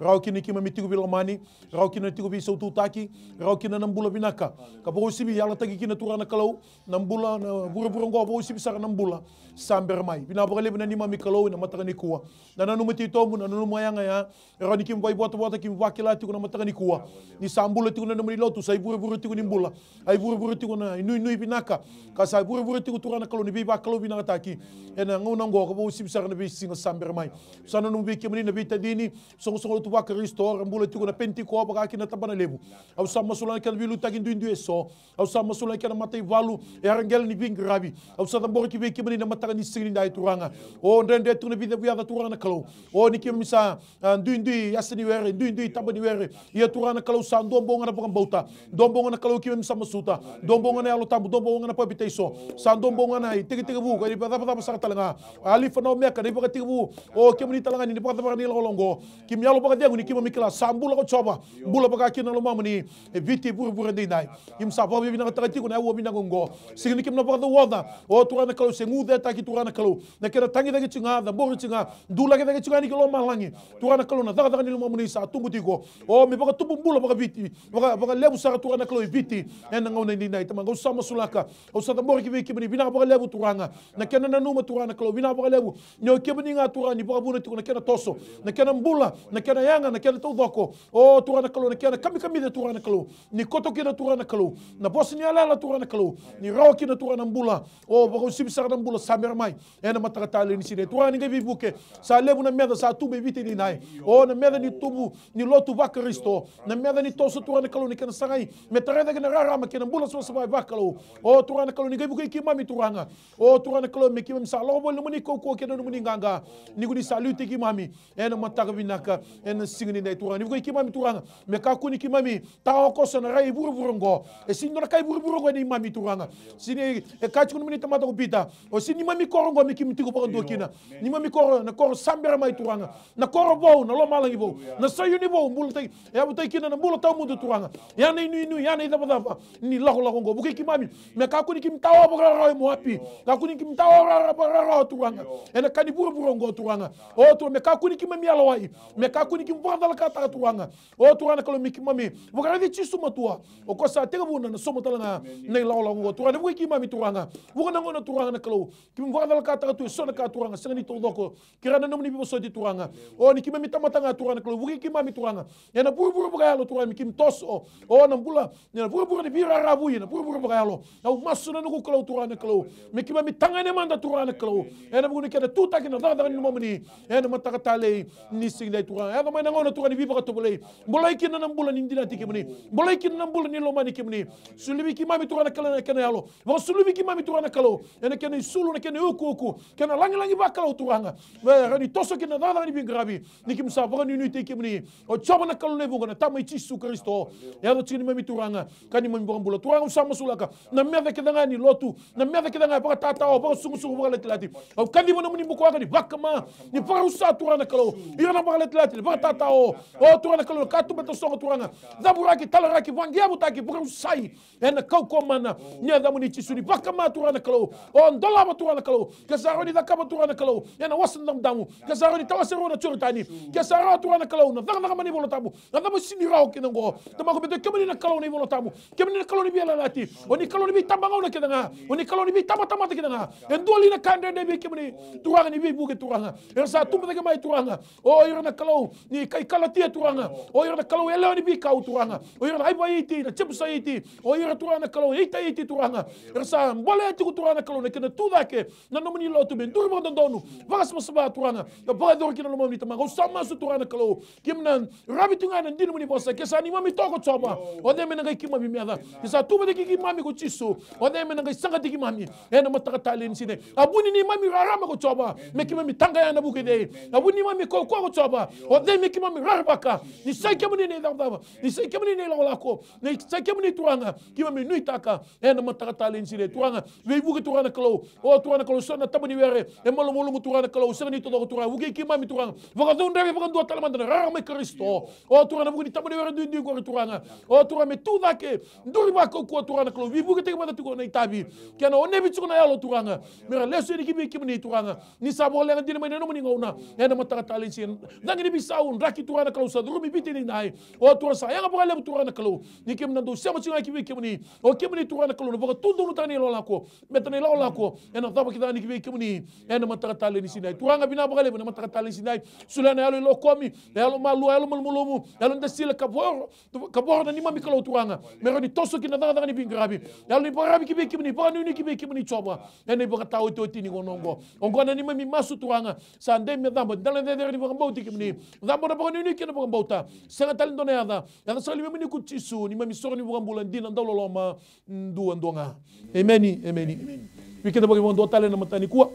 Rawa kina keimami tiko veilomani, rawa kina tiko veisautu taki, rawa kina na bula vinaka. Ka vakausivi yalataki kina Turaga na Kalou na bula, na vuravura oqo, vakausivi sara na bula sa bera mai. Vinaka vakalevu na neimami Kalou ena mataka nikua. Na nanuma titobu, na nanuma yaga ya. E rawa ni keimami vakaivotavota, keimami vakila tiko na mataka nikua ni sa bula tiko na nomuni lotu, sa ivurevure tiko ni bula, a ivurevure tiko na inuinui vinaka, ka sa ivurevure tiko, Turaga na Kalou, ni veivakalougatataki ena gauna oqo ka vakauasivi sara na veisiga sa bera mai. Sa nanuma vei kemuni na veitacini soqosoqo lotu vaKarisito era bula tiko na Penitiko vaka kina na tabana levu. Au sa masulaka na kena veiliutaki duidui eso. Au sa masulaka na kena mataivalu, e a qai lai ni veiqaravi. Au sa cabora ki vei kemuni na mataka ni siga nidai, Turaga. O dredre tu na vica vei yaca, Turaga na Kalou. O ni keimami sa, a, duidui yasa ni were, duidui taba ni were. Ia, Turaga na Kalou, sa dua bau ga na vakabauta, dua bau ga na Kalou keimami sa masuta, dua bau ga na Yalo Tabu, dua bau ga na papitaiso. Sa dua bau ga na itekitekivu ka ivakacavacava sara tale ga. Alifa na Omeka, na ivakatekivu. O kemuni tale ga ni vakacavara na ilakolako oqo. Keimami yalo vakacegu ni keimami kila sa bula ko Jiova. Bula vaka kina na lomamuni e Viti e vuravura edaidai. Keimami sa vakavinavinakataka tiko na aua vinaka oqo. Sega ni keimami na vakacauoca, o Turaga na Kalou, se gucetaki, Turaga na Kalou, na kena tagicaki tiko ga, cabori tiko ga, dulaki cake tiko ga ni ki lomalagi, Turaga na Kalou, na cakacaka ni lomamuni sa tubu tiko. O me vakatubu bula vakaviti, vaka, vakalevu sara, Turaga na Kalou, e Viti ena gauna edaidai. Tamaqu, au sa masulaka, au sa cabora ki vei kemuni, vinaka vakalevu, Turaga, na kena nanuma, Turaga na Kalou, vinaka vakalevu ni o kemuni ga, Turaga, ni vakavuna tiko na kena toso, na kena bula, na kena yaga, na kena taucoko. O Turaga na Kalou, na kena kamikamica, Turaga na Kalou, ni koto kina, Turaga na Kalou, na vosa ni yalayala, Turaga na Kalou, ni rawa kina, Turaga, na bula. O vakauasivi sara na bula sa bera mai ena mataka talei ni siga. Turaga, ni qai veivuke, sa levu na meca sa tubu e Viti edaidai. O na meca ni tubu ni lotu vaKarisito, na meca ni toso, Turaga na Kalou, ni kena sagai me tarai cake na rarama kei na bula savasava vakalou. O Turaga na Kalou, ni qai vukei keimami, Turaga. O Turaga na Kalou, me keimami sa lako voli na nomuni kaukauwa kei na nomuni qaqa, ni ko ni sa liutaki keimami ena mataka vinaka ena siga nidai, Turaga. Ni vukei keimami, Turaga, me kakua ni keimami taokoso na rai e vuravura oqo. E sega ni dua na ka e vuravura oqo e neimami, Turaga. Sega ni, e kaya tiko na nomuni tamata ko Pita, o sega ni neimami koro oqo me keimami tiko vakadua kina. Neimami koro, na koro sa bera mai, Turaga, na koro vou, na lomalagi vou, na Saioni vou, bulataki, e yavutaki kina na bula tawamudu, Turaga. Ya na inuinui, ya na icavacava ni lakolako oqo. Vukei keimami me kakua ni keimami tawa vakarawarawa e Moapi, kakua ni keimami tawa vakarawarawa, Turaga, ena ka ni vuravura oqo, Turaga. O Turaga, me kakua ni keimami yalowai, me kakua ni keimami vakacalakataka, Turaga. O Turaga na Kalou, me keimami vakaraici Jisu matua, o koya sa tekivuna na sauma tale ga na ilakolako oqo, Turaga. Ni vukei keimami, Turaga, vuqa na gauna, Turaga na Kalou, keimami vakacalakataka tu eso na ka, Turaga, sega ni taucoko. Kerea na nomuni veivosoti, Turaga. O ni keimami tamata ga, Turaga na Kalou, vukei keimami, Turaga, ena vuravura vakayalo, Turaga, me keimami toso, o na bula ena vuravura ni veiraravui, na vuravura vakayalo. Au masu na noqu Kalou, Turaga na Kalou, me keimami tagane mada, Turaga na Kalou, ena vuku ni kena tutaki na cakacaka ni lomamuni ena mataka talei ni siga nidai, Turaga. Yaco mai na gauna, Turaga, ni veivakatovolei. Bolai kina na bula ni dinati kemuni. Bolai kina na bula ni lomani kemuni. Suluvi keimami, Turaga na Kalou, ena kena yalo. Vakasuluvi keimami, Turaga na Kalou, ena kena isulu, na kena iukuuku, kena lagilagi vakalou, Turaga. Me rawa ni toso kina na cakacaka ni veiqaravi, ni keimami sa vakanuinuitaki kemuni. O Jiova na Kalou levu oqo, na Tama i Jisu Karisito. Yaco tiko neimami, Turaga, ka neimami iVakabula. Turaga, au sa masulaka na meca kece ga ni lotu, na meca kece ga e vakatatao, vakasukusuku, vakalatilati. Au kaciva na nomuni bukawaqa ni vakama, ni vakarusa, Turaga na Kalou, ira na vakalatilati, ni vakatatao. O Turaga na Kalou, na katuba tasogo, Turaga, cavuraki, talaraki, vaqiyavutaki, vakarusai ena kaukauwa mana ni yacamuni Jisu. Ni vakama, Turaga na Kalou. O dolava, Turaga na Kalou, ke sa rawa ni cakava, Turaga na Kalou, ena Wasa Damudamu. Ke sa rawa ni tawase rua na Joritani. Ke sa rawa, Turaga na Kalou, na cakacaka mai na iVola Tabu, na cava sega ni rawa kina oqo. Tamaqu, baleta o kemuni na Kalou na iVola Tabu, kemuni na Kalou ni veiyalayalati. O ni Kalou ni veitabagauna kece ga. O ni Kalou ni veitabatamata kece ga. E dua li na ka e dredre vei kemuni, Turaga, ni veivuke, Turaga? Era sa tubu cake mai, Turaga, o ira na kalou ni kai Kalatia, Turaga. O ira na kalou yalewa ni veikau, Turaga. O ira na Aivaiti, na Jepusaiti. O ira, Turaga na Kalou, Itaiti, Turaga. Era sa bolea tiko, Turaga na Kalou, na kena tu cake na nomuni lotu me duri vakadodonu, vakasavasava, Turaga, ka vakayacori kina na lomamuni, Tamaqu. Au sa masu, Turaga na Kalou, keimami na ravi tu ga ena dina ni nomuni vosa. Ke sa neimami toka ko Jiova, o cei me na qai keimami meca? Ke sa tu vata kei keimami ko Jisu, o cei me na qai saqati keimami ena mataka talei ni siga? A vu ni neimami rarama ko Jiova, me keimami taqaya ena vuku i cei? A vu ni neimami kaukauwa ko Jiova, o cei me keimami rerevaka? Ni sa i kemuni na icavacava, ni sa i kemuni na ilakolako, ni sa i kemuni, Turaga, keimami nuitaka ena mataka talei ni siga. Turaga, veivuke, Turaga na Kalou. O Turaga na Kalou, so na taba ni were e malumalumu, Turaga na Kalou, sega ni taucoko, Turaga. Vukei keimami, Turaga, vakacaudreve vakadua tale mada na rarama i Karisito. O Turaga, na vuku ni taba ni were duidui qori, Turaga. O Turaga, me tu cake, duri vakaukauwa, Turaga na Kalou. Veivuketaki mada tiko na itavi, kena onevi tiko na yalo, Turaga, me ra lesu yani ki vei kemuni, Turaga, ni sa vakaleqa dina mai na nomuni gauna ena mataka talei ni siga. Cagi ni veisau, draki, Turaga na Kalou, sa curumi Viti edaidai. O Turaga, sa yaga vakalevu, Turaga na Kalou, ni keimami na dau sema tiko ga ki vei kemuni. O kemuni, Turaga na Kalou, na vakatudunutaka na ilakolako, baleta na ilakolako ena cava kece ga ni ki vei kemuni ena mataka talei ni siga. Turaga, vinaka vakalevu ena mataka talei ni siga. Solia na yalo ilokomi, na yalo malua, yalo malumalumu, yalo dasila, kavoro, kavoro na neimami Kalou Turaga. Me rawa ni toso ki na cakacaka ni veiqaravi. Yalo ni vakararavi ki vei kemuni, vakanuinui ki vei kemuni Jiova. Ena ivakataotioti ni gauna oqo. Oqo na neimami masu Turaga. Sa dei me cabo, dela na cecere ni vakabauti kemuni. Cabo na vakanuinui kei na vakabauta. Sega tale dua na yaca. Yaca saka ni neimami ko Jisu, neimami soro ni vakabula, dina dauloloma, duadua ga. Emeni, emeni, emeni. Vei keda vakavakadua tale na mataka nikua.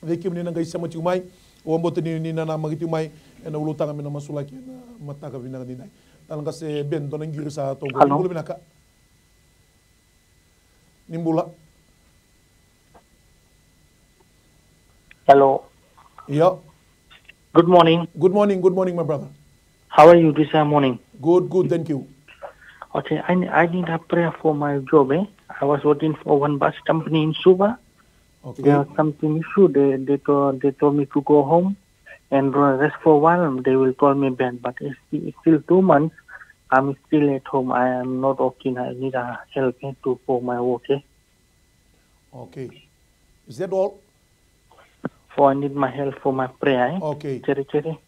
Vei kemuni na qai sema tiko mai. Au vakabauta ni, ni nanamaki tiko mai. Ena ulutaga me na masulaki ena mataka vinaka nidai. Tala qase Ben, dua na qiri sa toqo. Hello. Ni bula vinaka. Ni bula. Hello. Yeah. Good morning. Good morning, good morning, my brother. How are you this uh, morning? Good, good, thank you. Okay, I, I need a prayer for my job. Eh? I was working for one bus company in Suva. Okay. There was something issue. They, they, told, they told me to go home and uh, rest for a while. They will call me back. But it's, it's still two months. I'm still at home. I am not working. I need a help eh, to for my work. Eh? Okay. Is that all? Oh, I need my help for my prayer. Eh? Okay. Cherry, cherry.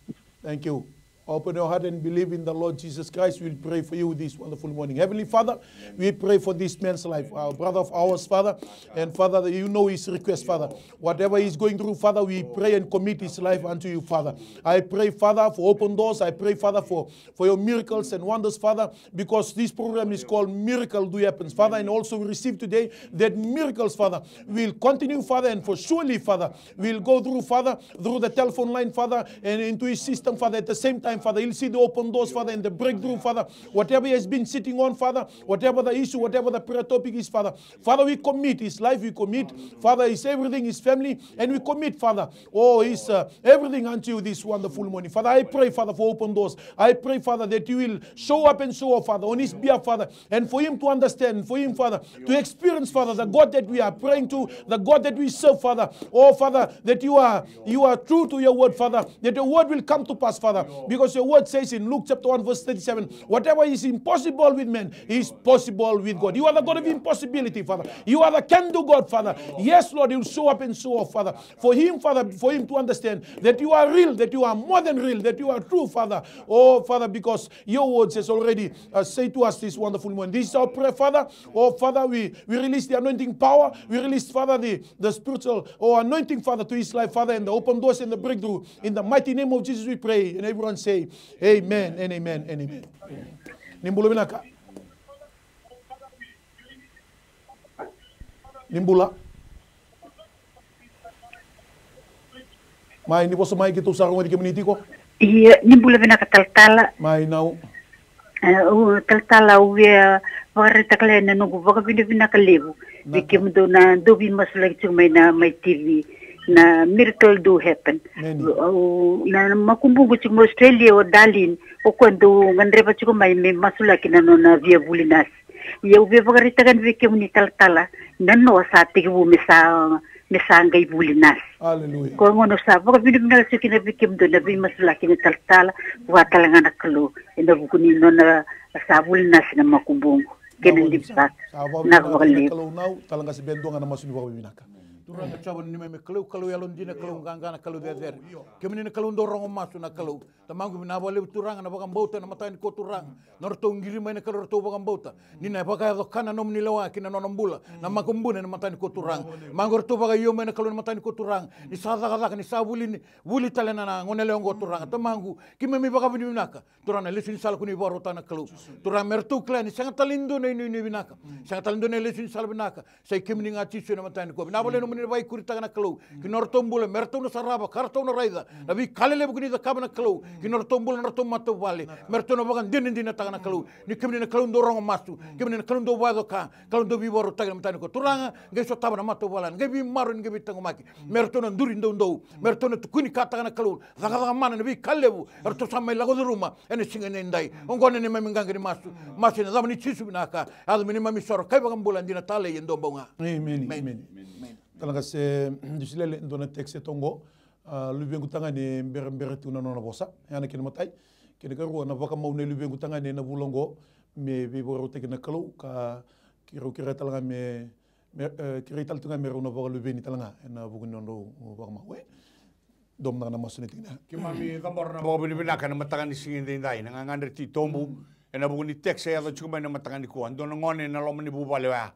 Thank you. Open your heart and believe in the Lord Jesus Christ. We'll pray for you this wonderful morning. Heavenly Father, we pray for this man's life, our brother of ours, Father. And Father, you know his request, Father. Whatever he's going through, Father, we pray and commit his life unto you, Father. I pray, Father, for open doors. I pray, Father, for, for your miracles and wonders, Father, because this program is called Miracle Do Happens, Father. And also we receive today that miracles, Father, will continue, Father, and for surely, Father, will go through, Father, through the telephone line, Father, and into his system, Father. At the same time, Father, he'll see the open doors, Father, and the breakthrough, Father. Whatever he has been sitting on, Father, whatever the issue, whatever the prayer topic is, Father. Father, we commit his life, we commit, Father, his everything, his family, and we commit, Father, oh, his uh, everything unto you this wonderful morning. Father, I pray, Father, for open doors. I pray, Father, that you will show up and show up, Father, on his behalf, Father, and for him to understand, for him, Father, to experience, Father, the God that we are praying to, the God that we serve, Father. Oh, Father, that you are you are true to your word, Father, that your word will come to pass, Father, because your word says in Luke chapter one, verse thirty-seven, whatever is impossible with men is possible with God. You are the God of impossibility, Father. You are the can-do God, Father. Yes, Lord, you show up and show off, Father. For him, Father, for him to understand that you are real, that you are more than real, that you are true, Father. Oh, Father, because your word says already, uh, say to us this wonderful morning. This is our prayer, Father. Oh, Father, we, we release the anointing power. We release, Father, the, the spiritual, oh, anointing, Father, to his life, Father, and the open doors and the breakthrough. In the mighty name of Jesus, we pray. And everyone say, Amen and amen and amen. Ni bula vinaka. Ni bula. Mai, ni vosa mai, keitou sa rogoci kemuni tiko. Ia, ni bula vinaka talatala. Mai, nau. E, au talatala, au via vakaraitaka ena noqu vakavinavinaka levu vei kemudou na dou veimasulaki tiko mai na Mai T V, na Miracle Do Happen. Au, na makubuqu tiko mai Australia, o Darlene, o koya dou gadreva tiko mai me masulaki na nona via vuli nasi. Ia au via vakaraitaka yani vei kemuni talatala, na noa sa tekivu me sa me sa qai vuli nasi. Aleluya. Koya gona au sa vakavinavinaka tiko kina vei kemudou na veimasulaki ni talatala, vua tale ga na Kalou ena vuku ni nona sa vuli nasi na makubuqu. Kena levu saka. Vinaka vakalevu. Kalou nau, tale ga se beka dua ga na masu ni vakavinavinaka. Turaga Jiova ni neimami Kalou, Kalou yalodina, Kalou qaqa, na Kalou cecere. Kemuni na Kalou dau rogo masu na Kalou. Tamaqu, vinaka vakalevu Turaga na vakabauta ena mataka nikua Turaga. Na nodratou qiri mai na Kalou, ratou vakabauta ni na vakayaco ka na nomuni lewa ki na nona bula na makubuna ena mataka nikua Turaga. Maqu, ratou vakaio mai na Kalou ena mataka nikua Turaga. Ni sa cakacaka, ni sa vuli, ni vuli tale na, na goneyalewa oqo Turaga. Tamaqu, keimami vakavinavinaka Turaga na lesu ni sala ko ni vakarautaka na Kalou. Turaga, me ratou kila ni sega tale ni dua na inuinui vinaka, sega tale ni dua na lesu ni sala vinaka. Sa i kemuni ga Jisu ena mataka nikua. Vinaka vakalevu nomuni na vakaikuritaka na Kalou ki na nodratou bula, me ratou na sarava ka ratou na raica na veika lelevu ko ni cakava na Kalou ki na nodratou bula, na nodratou matavuvale, me ratou na vakadinadinataka na Kalou ni kemuni na Kalou dau rogo masu, kemuni na Kalou dau vakayaco ka, Kalou dau veivakarautaki ena mataka nikua. Turaga, qai sotava na matavuvale, qai veimaroroi, qai veitaqomaki, me ratou na duri doudou, me ratou na tukuni kataka na Kalou, cakacaka mana na veika lelevu eratou sa mai lako curuma ena siga nidai. Oqo na neimami qaqa ni masu. Masu ena yacamuni Jisu vinaka. Yaco me neimami isoro ka iVakabula dina talei e dua bau ga. Emeni. Emeni. Tale ga se dusi lele e dua na text e toqo. A, luvequ tagane berabera tu na nona vosa. Ya na kena imatai. Kena ikarua, na vakamau nei luvequ tagane ena vula oqo me veivakarautaki na Kalou ka keirau kerea tale ga me, me, e, kerei tale tu ga me rau na vakaluveni tale ga ena vuku ni nodrau vakamau. E? Dou mada ga na masu ni tikina. Keimami cabora na vakavinavinaka ena mataka ni siga edaidai, na gagadre titobu ena vuku ni text e yaco tiko mai na mataka nikua. Dua na gone ena loma ni vuvale oya.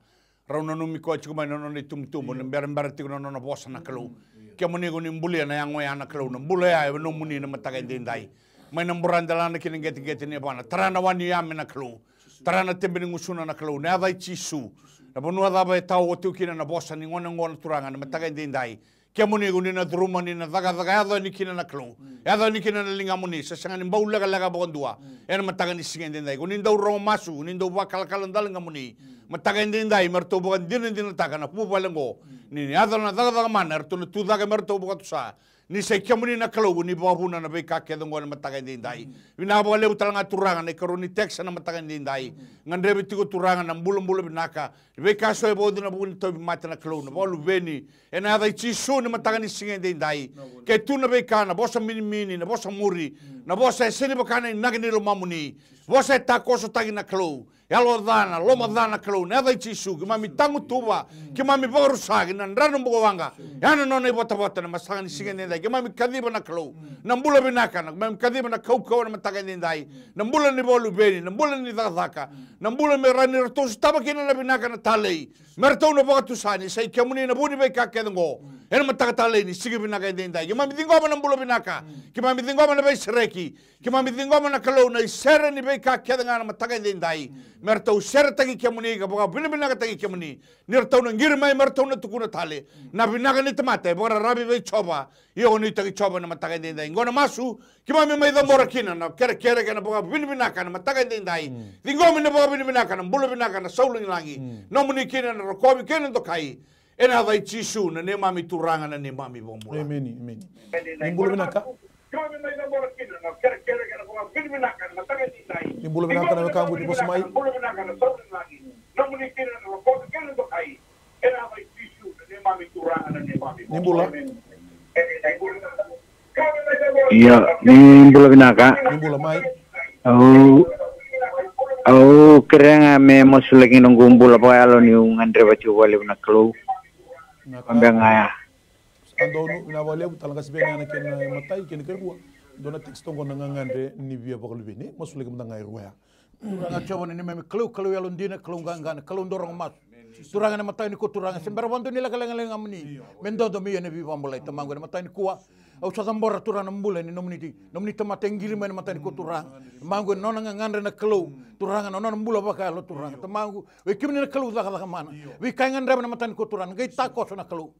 Rau nanumi koya tiko mai na nona itubutubu, na berabera tiko na nona vosa na Kalou. Kemuni ko ni bulia na yago oya na Kalou, na bula oya e nomuni na mataka edaidai. Mai na buradelana ki na qeteqete ni yavana, tara na wa ni yame na Kalou. Tara na tebe ni gusuna na Kalou, na yaca i Jisu. Na vanua cava e tao oti kina na vosa ni gone oqo na Turaga na mataka edaidai. Kemuni ko ni na curuma, ni na cakacaka, yaco yani kina na Kalou. Yaco yani kina na ligamuni, sa sega ni bau lekaleka vakadua. Ena mataka ni siga edaidai, ko ni dau rogo masu, ko ni dau vakalakala daligamuni. Mataka edaidai, me ratou vakadinadinataka na vuvale oqo. Ni yaco na cakacaka mana, eratou na tu cake me ratou vakatusa. Ni sa i kemuni na Kalou, ni vakavuna na veika kece oqo ena mataka edaidai. Vinaka vakalevu tale ga Turaga na ikarua ni text ena mataka edaidai. Gadrevi tiko Turaga na bulabula vinaka. Ni veika so e vauci ena vuku ni tauvimate na Kalou, na vakaluveni. Ena yaca i Jisu ni mataka ni siga edaidai. Ke tu na veika, na vosa minimini, na vosa muri, na vosa e sega ni vaka na inaki ni lomamuni. Vosa e takosotaki na Kalou. Yalo ca, na loma ca na Kalou, na yaca i Jisu, keimami tagutuva, keimami vakarusa ki na dra na bukawaqa. Ya na nona ivotavota na mataka ni siga edaidai, keimami kaciva na Kalou. Na bula vinaka, na keimami kaciva na kaukauwa na mataka edaidai. Na bula ni vakaluveni, na bula ni cakacaka. Na bula me ra ni ratou sotava kina na vinaka na talei. Me ratou na vakatusa ni sa i kemuni na vu ni veika kece oqo. Ena mataka talei ni siga vinaka edaidai. Keimami ciqoma na bula vinaka. Keimami ciqoma na veisereki. Keimami ciqoma na Kalou na isere ni veika kece ga na mataka edaidai. Me ratou seretaki kemuni ka vakavinavinakataki kemuni. Ni ratou na qiri mai me ratou na tukuna tale. Na vinaka ni tamata e vakararavi vei Jiova. Ia ko nuitaki Jiova na mataka edaidai. Qo na masu, keimami mai cabora kina na kerekere kei na vakavinavinaka na mataka edaidai. Ciqomi na vakavinavinaka, na bula vinaka, na sau lagilagi. Nomuni kina na rokovi kei na dokai. Ena yaca i Jisu na neimami Turaga, na neimami Vakabula. Emeni, emeni. Ni bula vinaka. Ni bula vinaka na wekaqu ni vosa mai. Ni bula. Io, ni bula vinaka. Ni bula mai. Au, au kerea ga me masulaki noqu bula vakayalo niu gadreva tiko vakalevu na Kalou. Vinaka. Beka ga ya. Sa donu, vinaka vakalevu, tala qase vei na kena imatai kei na ikarua. Dua na text oqo na gagadre ni via vakaluveni. Masulaki mada ga e rua ya. Turaga Jiova na neimami Kalou, Kalou yalodina, Kalou qaqa, na Kalou dau rogo masu. Turaga ena mataka nikua Turaga, se bera vakadua ni lekaleka na ligamuni. Me dodo me ia na veivakabulai Tamaqu ena mataka nikua. Au sa cabora Turaga na bula ni nomuni, nomuni tamata e qiri mai ena mataka nikua Turaga. Tamaqu ena nona gagadre na Kalou. Turaga na nona bula vakayalo Turaga. Tamaqu, vei kemuni na Kalou cakacaka mana. Veika e gadreva ena mataka nikua Turaga. Qai takoso na Kalou.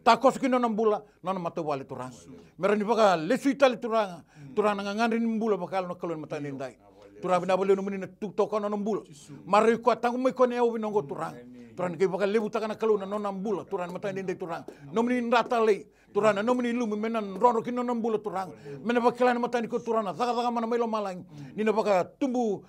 Takoso ki na nona bula, nona matavuvale Turaga. Me rawa ni vakalesui tale Turaga. Turaga na gagadre ni bula vakayalo na Kalou ena mataka edaidai. Turaga vinaka vakalevu nomuni na tukuna toka na nona bula. Maroroi koya, taqomaki koya na yakavi oqo Turaga. Turaga ni qai vakalevutaka na Kalou na nona bula Turaga ena mataka edaidai Turaga. Nomuni dra talei. Turaga na nomuni lumi me na drodro ki na nona bula Turaga. Me na vakila ena mataka nikua Turaga na cakacaka mana mai lomalagi. Ni na vakatubu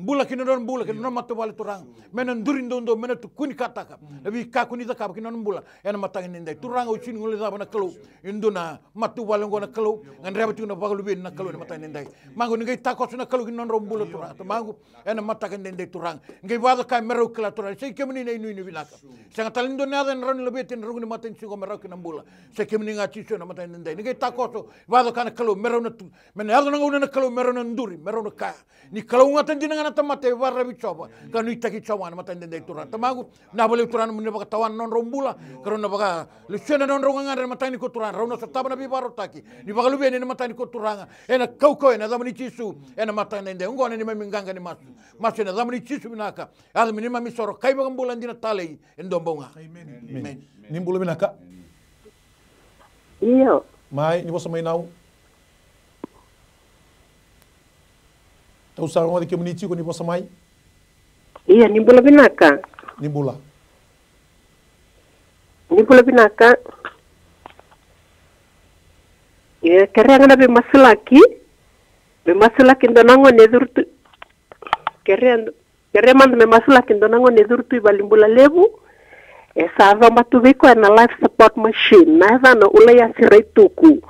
bula ki na nona bula ki na nona matavuvale Turaga. Me na duri doudou, me na tukunikataka na veika ko ni cakava ki na nona bula. Ena mataka edaidai Turaga au sega ni guilecava na Kalou. E dua na matavuvale oqo na Kalou. Gadreva tiko na vakaluveni na Kalou ena mataka edaidai. Tamaqu ni qai takoso na Kalou ki na nodrau bula Turaga. Tamaqu ena mataka edaidai Turaga. Qai vakacakava me rau kila Turaga. Sa i kemuni na inuinui vinaka. Sega tale ni dua na yaca ena rawa ni laveti ena ruku ni matanisiga me rawa kina na bula. Sa i kemuni ga Jisu ena mataka edaidai. Ni qai takoso, vakacakava na Kalou, me rau na tu, me na yaco na gauna na Kalou, me rau na duri, me rau na kaya. Ni kalougata dina ga na tamata e vakararavi Jiova. Ka nuitaki Jiova ena mataka edaidai Turaga. Tamaqu, vinaka vakalevu Turaga nomuni na vakatawana na nodrau bula. Ka rau na vaka Lesuya na nodrau gagadre ena mataka nikua Turaga, rau na sotava na veivakarautaki ni vakaluveni ena mataka nikua Turaga. Ena kaukauwa ena yacamuni Jisu, ena mataka edaidai. Oqo na neimami qaqa ni masu. Masu ena yacamuni Jisu vinaka. Yaca me neimami isoro, ka iVakabula dina talei, e dua bau ga. Emeni. Emeni. Ni bula vinaka. Io. Mai, ni vosa mai nau. Tou sa rogoca kemuni tiko ni vosa mai. Ia, ni bula vinaka. Ni bula. Ni bula vinaka. E, kerea ga na veimasulaki. Veimasulaki dua na gone e curu tu. Kerea, kerea mada me masulaki dua na gone e curu tu i valenibula levu. E sa coba tu vei koya na life support machine. Na yacana o Ulaiasi Raituku.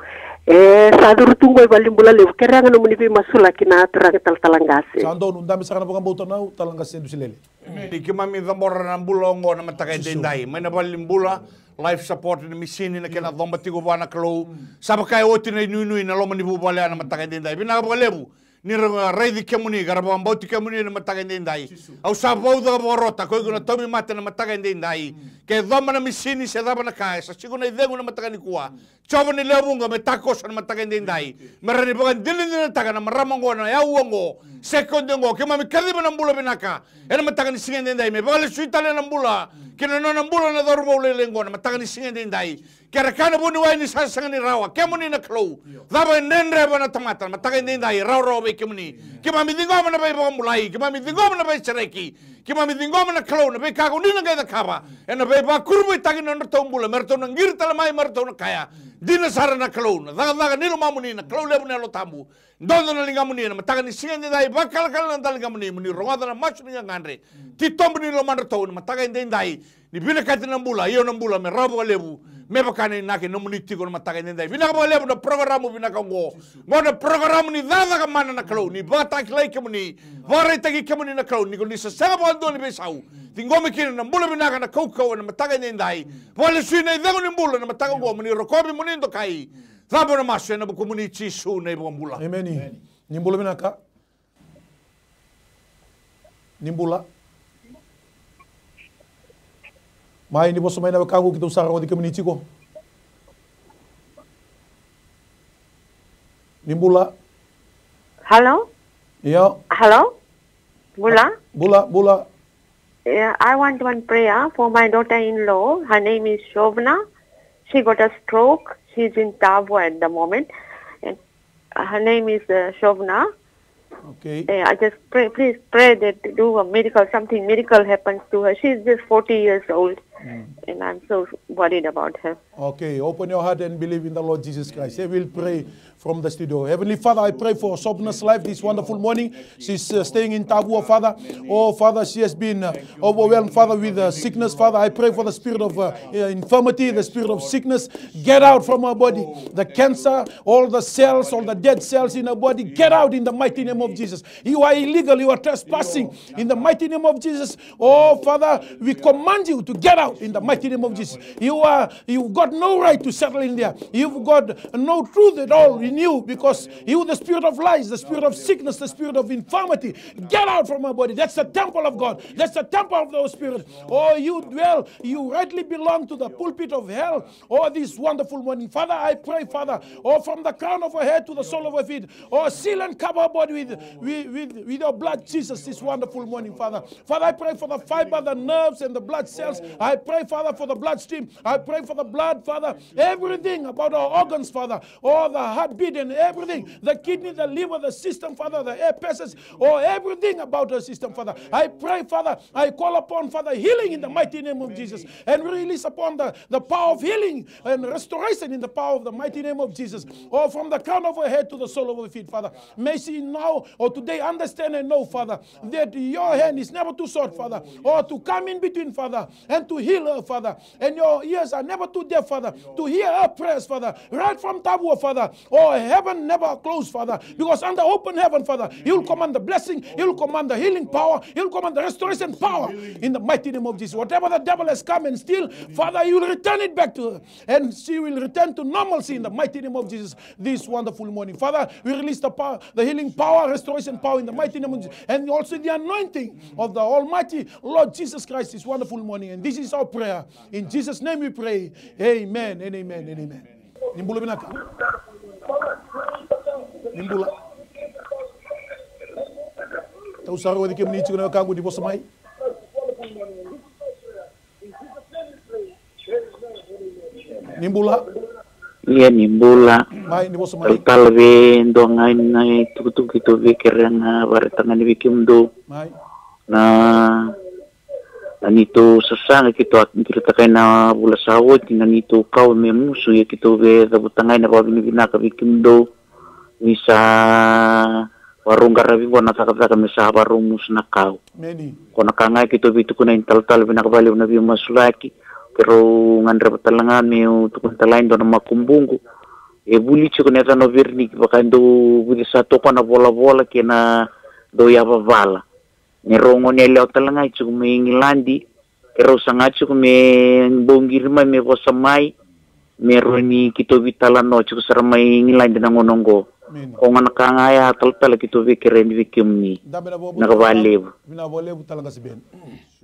E sa curu tu qo i valenibula levu. Kerea ga nomuni veimasulaki na turaga talatala qase. Sa donu, dabe saka na vakabauta nau, tala qase Dusi Lele. Emeni. Keimami cabora na bula oqo na mataka edaidai. Mai na valenibula, Life support ni misini na kena coba tiko vua na Kalou. Sa vaka e oti na inuinui na loma ni vuvale ena mataka edaidai. Vinaka vakalevu ni ra raici kemuni ka ra vakabauti kemuni ena mataka edaidai. Au sa vauca vakarota ko iko na tauvimate na mataka edaidai. Ke coba na misini se cava na ka e sa siko na icegu na mataka nikua. Jiova ni lewe vuqa me takoso na mataka edaidai. Me rawa ni vakadinadinataka na marama oqo, na yau oqo, sekodi oqo, keimami kaciva na bula vinaka ena mataka ni siga edaidai, me vakalesui tale na bula ki na nona bula na cauravou lailai oqo na mataka ni siga edaidai. Kere ka na vuniwai ni sa sega ni rawa, kemuni na Kalou. Cava e dredre vua na tamata na mataka edaidai, rawarawa vei kemuni. Keimami ciqoma na veivakabulai, keimami ciqoma na veisereki. Keimami ciqoma na Kalou na veika ko ni na qai cakava ena veivakurabuitaki na nodratou bula, me ratou na qiri tale mai, me ratou na kaya, dina sara na Kalou, na cakacaka ni lomamuni, na Kalou levu na Yalo Tabu. Dodo na ligamuni ena mataka ni siga edaidai, vakalakala na daligamuni, mo ni rogoca na masu ni gagadre. Titobu ni lomadratou ena mataka edaidai, ni vinakati na bula, io na bula me rawa vakalevu, me vaka na inaki nomuni tiko na mataka edaidai. Vinaka vakalevu na porokaramu vinaka oqo. Oqo na porokaramu ni cakacaka mana na Kalou, ni vakatakilai kemuni, vakaraitaki kemuni na Kalou ni ko ni sa sega vakadua ni veisau. Ciqomi kina na bula vinaka, na kaukauwa ena mataka edaidai. Vakalesui na icegu ni bula ena mataka oqo, mo ni rokovi, mo ni dokai. Cabo na masu ena vukumuni Jisu na iVakabula. Emeni. Ni bula vinaka. Ni bula. Mai, ni vosa mai na wekaqu, keitou sa rogoci kemuni tiko. Ni bula. Hello? Io. Hello? Bula? Bula, bula. Yeah, I want one prayer for my daughter-in-law. Her name is Shobna. She got a stroke. She's in Tavua at the moment. And her name is uh, Shobna. Okay. Yeah, I just pray, please pray that do a miracle, something miracle happens to her. She's just forty years old, and I'm so worried about her. Okay, open your heart and believe in the Lord Jesus Christ. I will pray from the studio. Heavenly Father, I pray for Sobna's life this wonderful morning. She's uh, staying in Tavua, Father. Oh, Father, she has been uh, overwhelmed, Father, with uh, sickness. Father, I pray for the spirit of uh, uh, infirmity, the spirit of sickness. Get out from her body. The cancer, all the cells, all the dead cells in her body, get out in the mighty name of Jesus. You are illegal. You are trespassing in the mighty name of Jesus. Oh, Father, we command you to get out in the mighty name of Jesus. You are, you've got no right to settle in there. You've got no truth at all in you because you, the spirit of lies, the spirit of sickness, the spirit of infirmity, get out from my body. That's the temple of God. That's the temple of the Holy Spirit. Oh, you dwell, you rightly belong to the pulpit of hell. Oh, this wonderful morning. Father, I pray, Father, oh, from the crown of her head to the sole of her feet, oh, seal and cover her body with, with, with, with your blood, Jesus, this wonderful morning, Father. Father, I pray for the fiber, the nerves, and the blood cells. I pray, Father, for the bloodstream. I pray for the blood, Father. Everything about our organs, Father. Oh, the heartbeat and everything. The kidney, the liver, the system, Father, the air passes. Oh, everything about her system, Father. I pray, Father. I call upon, Father, healing in the mighty name of Jesus. And we release upon the, the power of healing and restoration in the power of the mighty name of Jesus. Oh, from the crown of her head to the sole of her feet, Father. May she now or today understand and know, Father, that your hand is never too short, Father, or to come in between, Father, and to heal her, Father. And your ears are never too deaf, Father, to hear her prayers, Father, right from Tavua, Father. Oh, heaven never closed, Father, because under open heaven, Father, you'll command the blessing, you'll command the healing power, you'll command the restoration power in the mighty name of Jesus. Whatever the devil has come and steal, Father, you will return it back to her, and she will return to normalcy in the mighty name of Jesus. This wonderful morning, Father, we release the power, the healing power, restoration power in the mighty name of Jesus, and also the anointing of the Almighty Lord Jesus Christ this wonderful morning. And this is our prayer. In Jesus' name we pray. Amen and amen and amen. Ni bula vinaka. Ni bula. Tou sa rogoci kemuni tiko na wekaqu, ni vosa mai. Ni bula. Ia ni bula. Mai, ni vosa mai. Talatala vei dua ga na itukutuku keitou via kerea ga, vakaraitaka ga ni vei kemudou. Mai. Na, na neitou sasaga keitou a qiritakai na vula sa oti, na neitou kau me musu, ia keitou via cavuta ga na vakavinavinaka vei kemudou. Ni sa vakarau qaravi vua na cakacaka me sa vakarau musu na kau. Emeni. Ko na ka ga keitou via tukuna, ni talatala vinaka vakalevu na veimasulaki. Keirau gadreva tale ga meu tukuna tale ga e dua na makubuqu. E vuli tiko na yacana o Vereniki, vaka e dau vucesa toka na volavola kei na dau yavavala. Neirau gone yalewa tale ga e tiko mai Igiladi. Keirau saga tiko me bau qiri mai me vosa mai, me rawa ni keitou veitalanoa tiko sara mai Igiladi na gauna oqo. Ko gona ka ga ya talatala keitou veikerei vei kemuni. Vinaka vakalevu. Vinaka vakalevu tale qase Ben.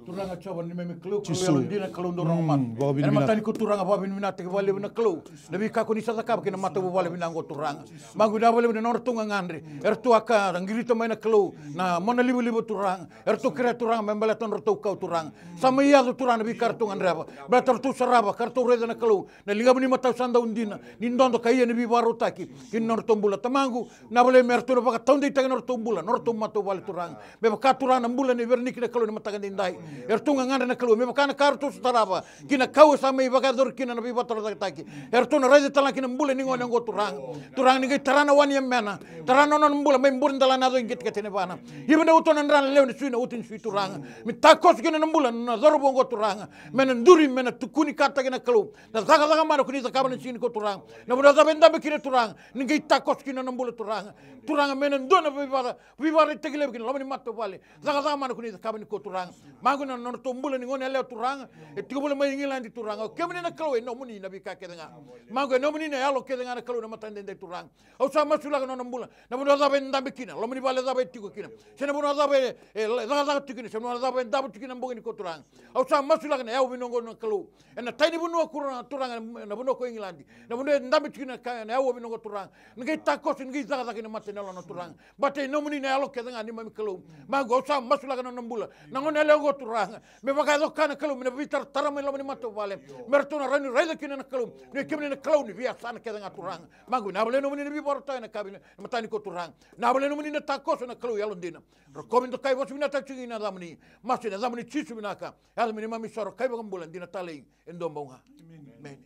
Turaga Jiova ni memi Kalou, Kalou yalodina, Kalou dau rogo mata. Ena matani ko Turaga vakavinavinakataki vakalevu na Kalou. Na veika ko ni sa cakava kei na matavuvale vinaka oqo Turaga. Magu vinaka vakalevu na nodratou gagadre. Eratou a ka qirita mai na Kalou na mona livaliva Turaga. Eratou kerea Turaga me baleta nodratou kau Turaga. Sa mai yaco Turaga na veika eratou gadreva. Baleta ratou sarava ka ratou raica na Kalou. Na ligamu ni matau sa dau dina ni dodo ka ia ni veivakarautaki ki na nodratou bula. Tamaqu, na vale me ratou na vakataudeitaki na nodratou bula, nodratou matau vale Turaga. Me vaka Turaga na bula ni Vereniki na Kalou ni mataka daidai. Eratou gagadre na Kalou, me vaka na ka ratou sa tarava ki na kau e sa mai vakayacori kina na veivakatorocaketaki. Eratou na raica tale ga ki na bula ni gone oqo Turaga. Turaga ni qai tara na wa ni yamena, tara na nona bula mai bure dala na yaco i qeteqete ni vana. Ia me na uto na dra na lewe ni sui na uto ni sui Turaga. Me takoso kina na bula na cauravou oqo Turaga. Me na duri, me na tukuni kataki na Kalou. Na cakacaka mana ko ni cakava na siga nikua Turaga. Na vanua cava e dabe kina Turaga, ni qai takoso kina na bula Turaga. Turaga me na dua na veivara, veivaraitaki levu kina loma ni matavuvale. Cakacaka mana ko ni cakava nikua Turaga. Magu na nodratou bula ni gone yalewa Turaga. E tiko voli mai Igiladi Turaga. O kemuni na Kalou e nomuni na veika kece ga. Magu e nomuni na yalo kece ga na Kalou na mataka daidai Turaga. Au sa masulaka na nona bula. Na vanua cava e dabe kina, loma ni vale cava e tiko kina. Se na vanua cava e, e cakacaka tiko kina, se na vanua cava e davo tiko kina bogi nikua Turaga. Au sa masulaka na yawa vinaka oqo na Kalou. Ena tai ni vanua kura Turaga, na vanua ko Igiladi. Na vanua e dabe tiko na ka, na yawa vinaka oqo Turaga. Ni qai takoso, ni qai cakacaka ina mata ni yalona Turaga. Baleta e nomuni na yalo kece ga ni mami Kalou. Magu au sa masulaka na nona bula. Na gone yalewa oqo Turaga. Me vakayaco ka na Kalou, me na veitaratara mai loma ni matavuvale. Me ratou na rawa ni raica kina na Kalou. Ni kemuni na Kalou ni veiyasana kece ga Turaga. Magu vinaka vakalevu nomuni na veivakarautaki na ka vinaka. Na mataka nikua Turaga. Vinaka vakalevu nomuni na takoso na Kalou yalodina. Rokovi dokai vosa vinaka tiko ina yacamuni. Masu ina yacamuni Jisu vinaka. Yaca me neimami isoro ka iVakabula dina talei e dua bau ga. Emeni.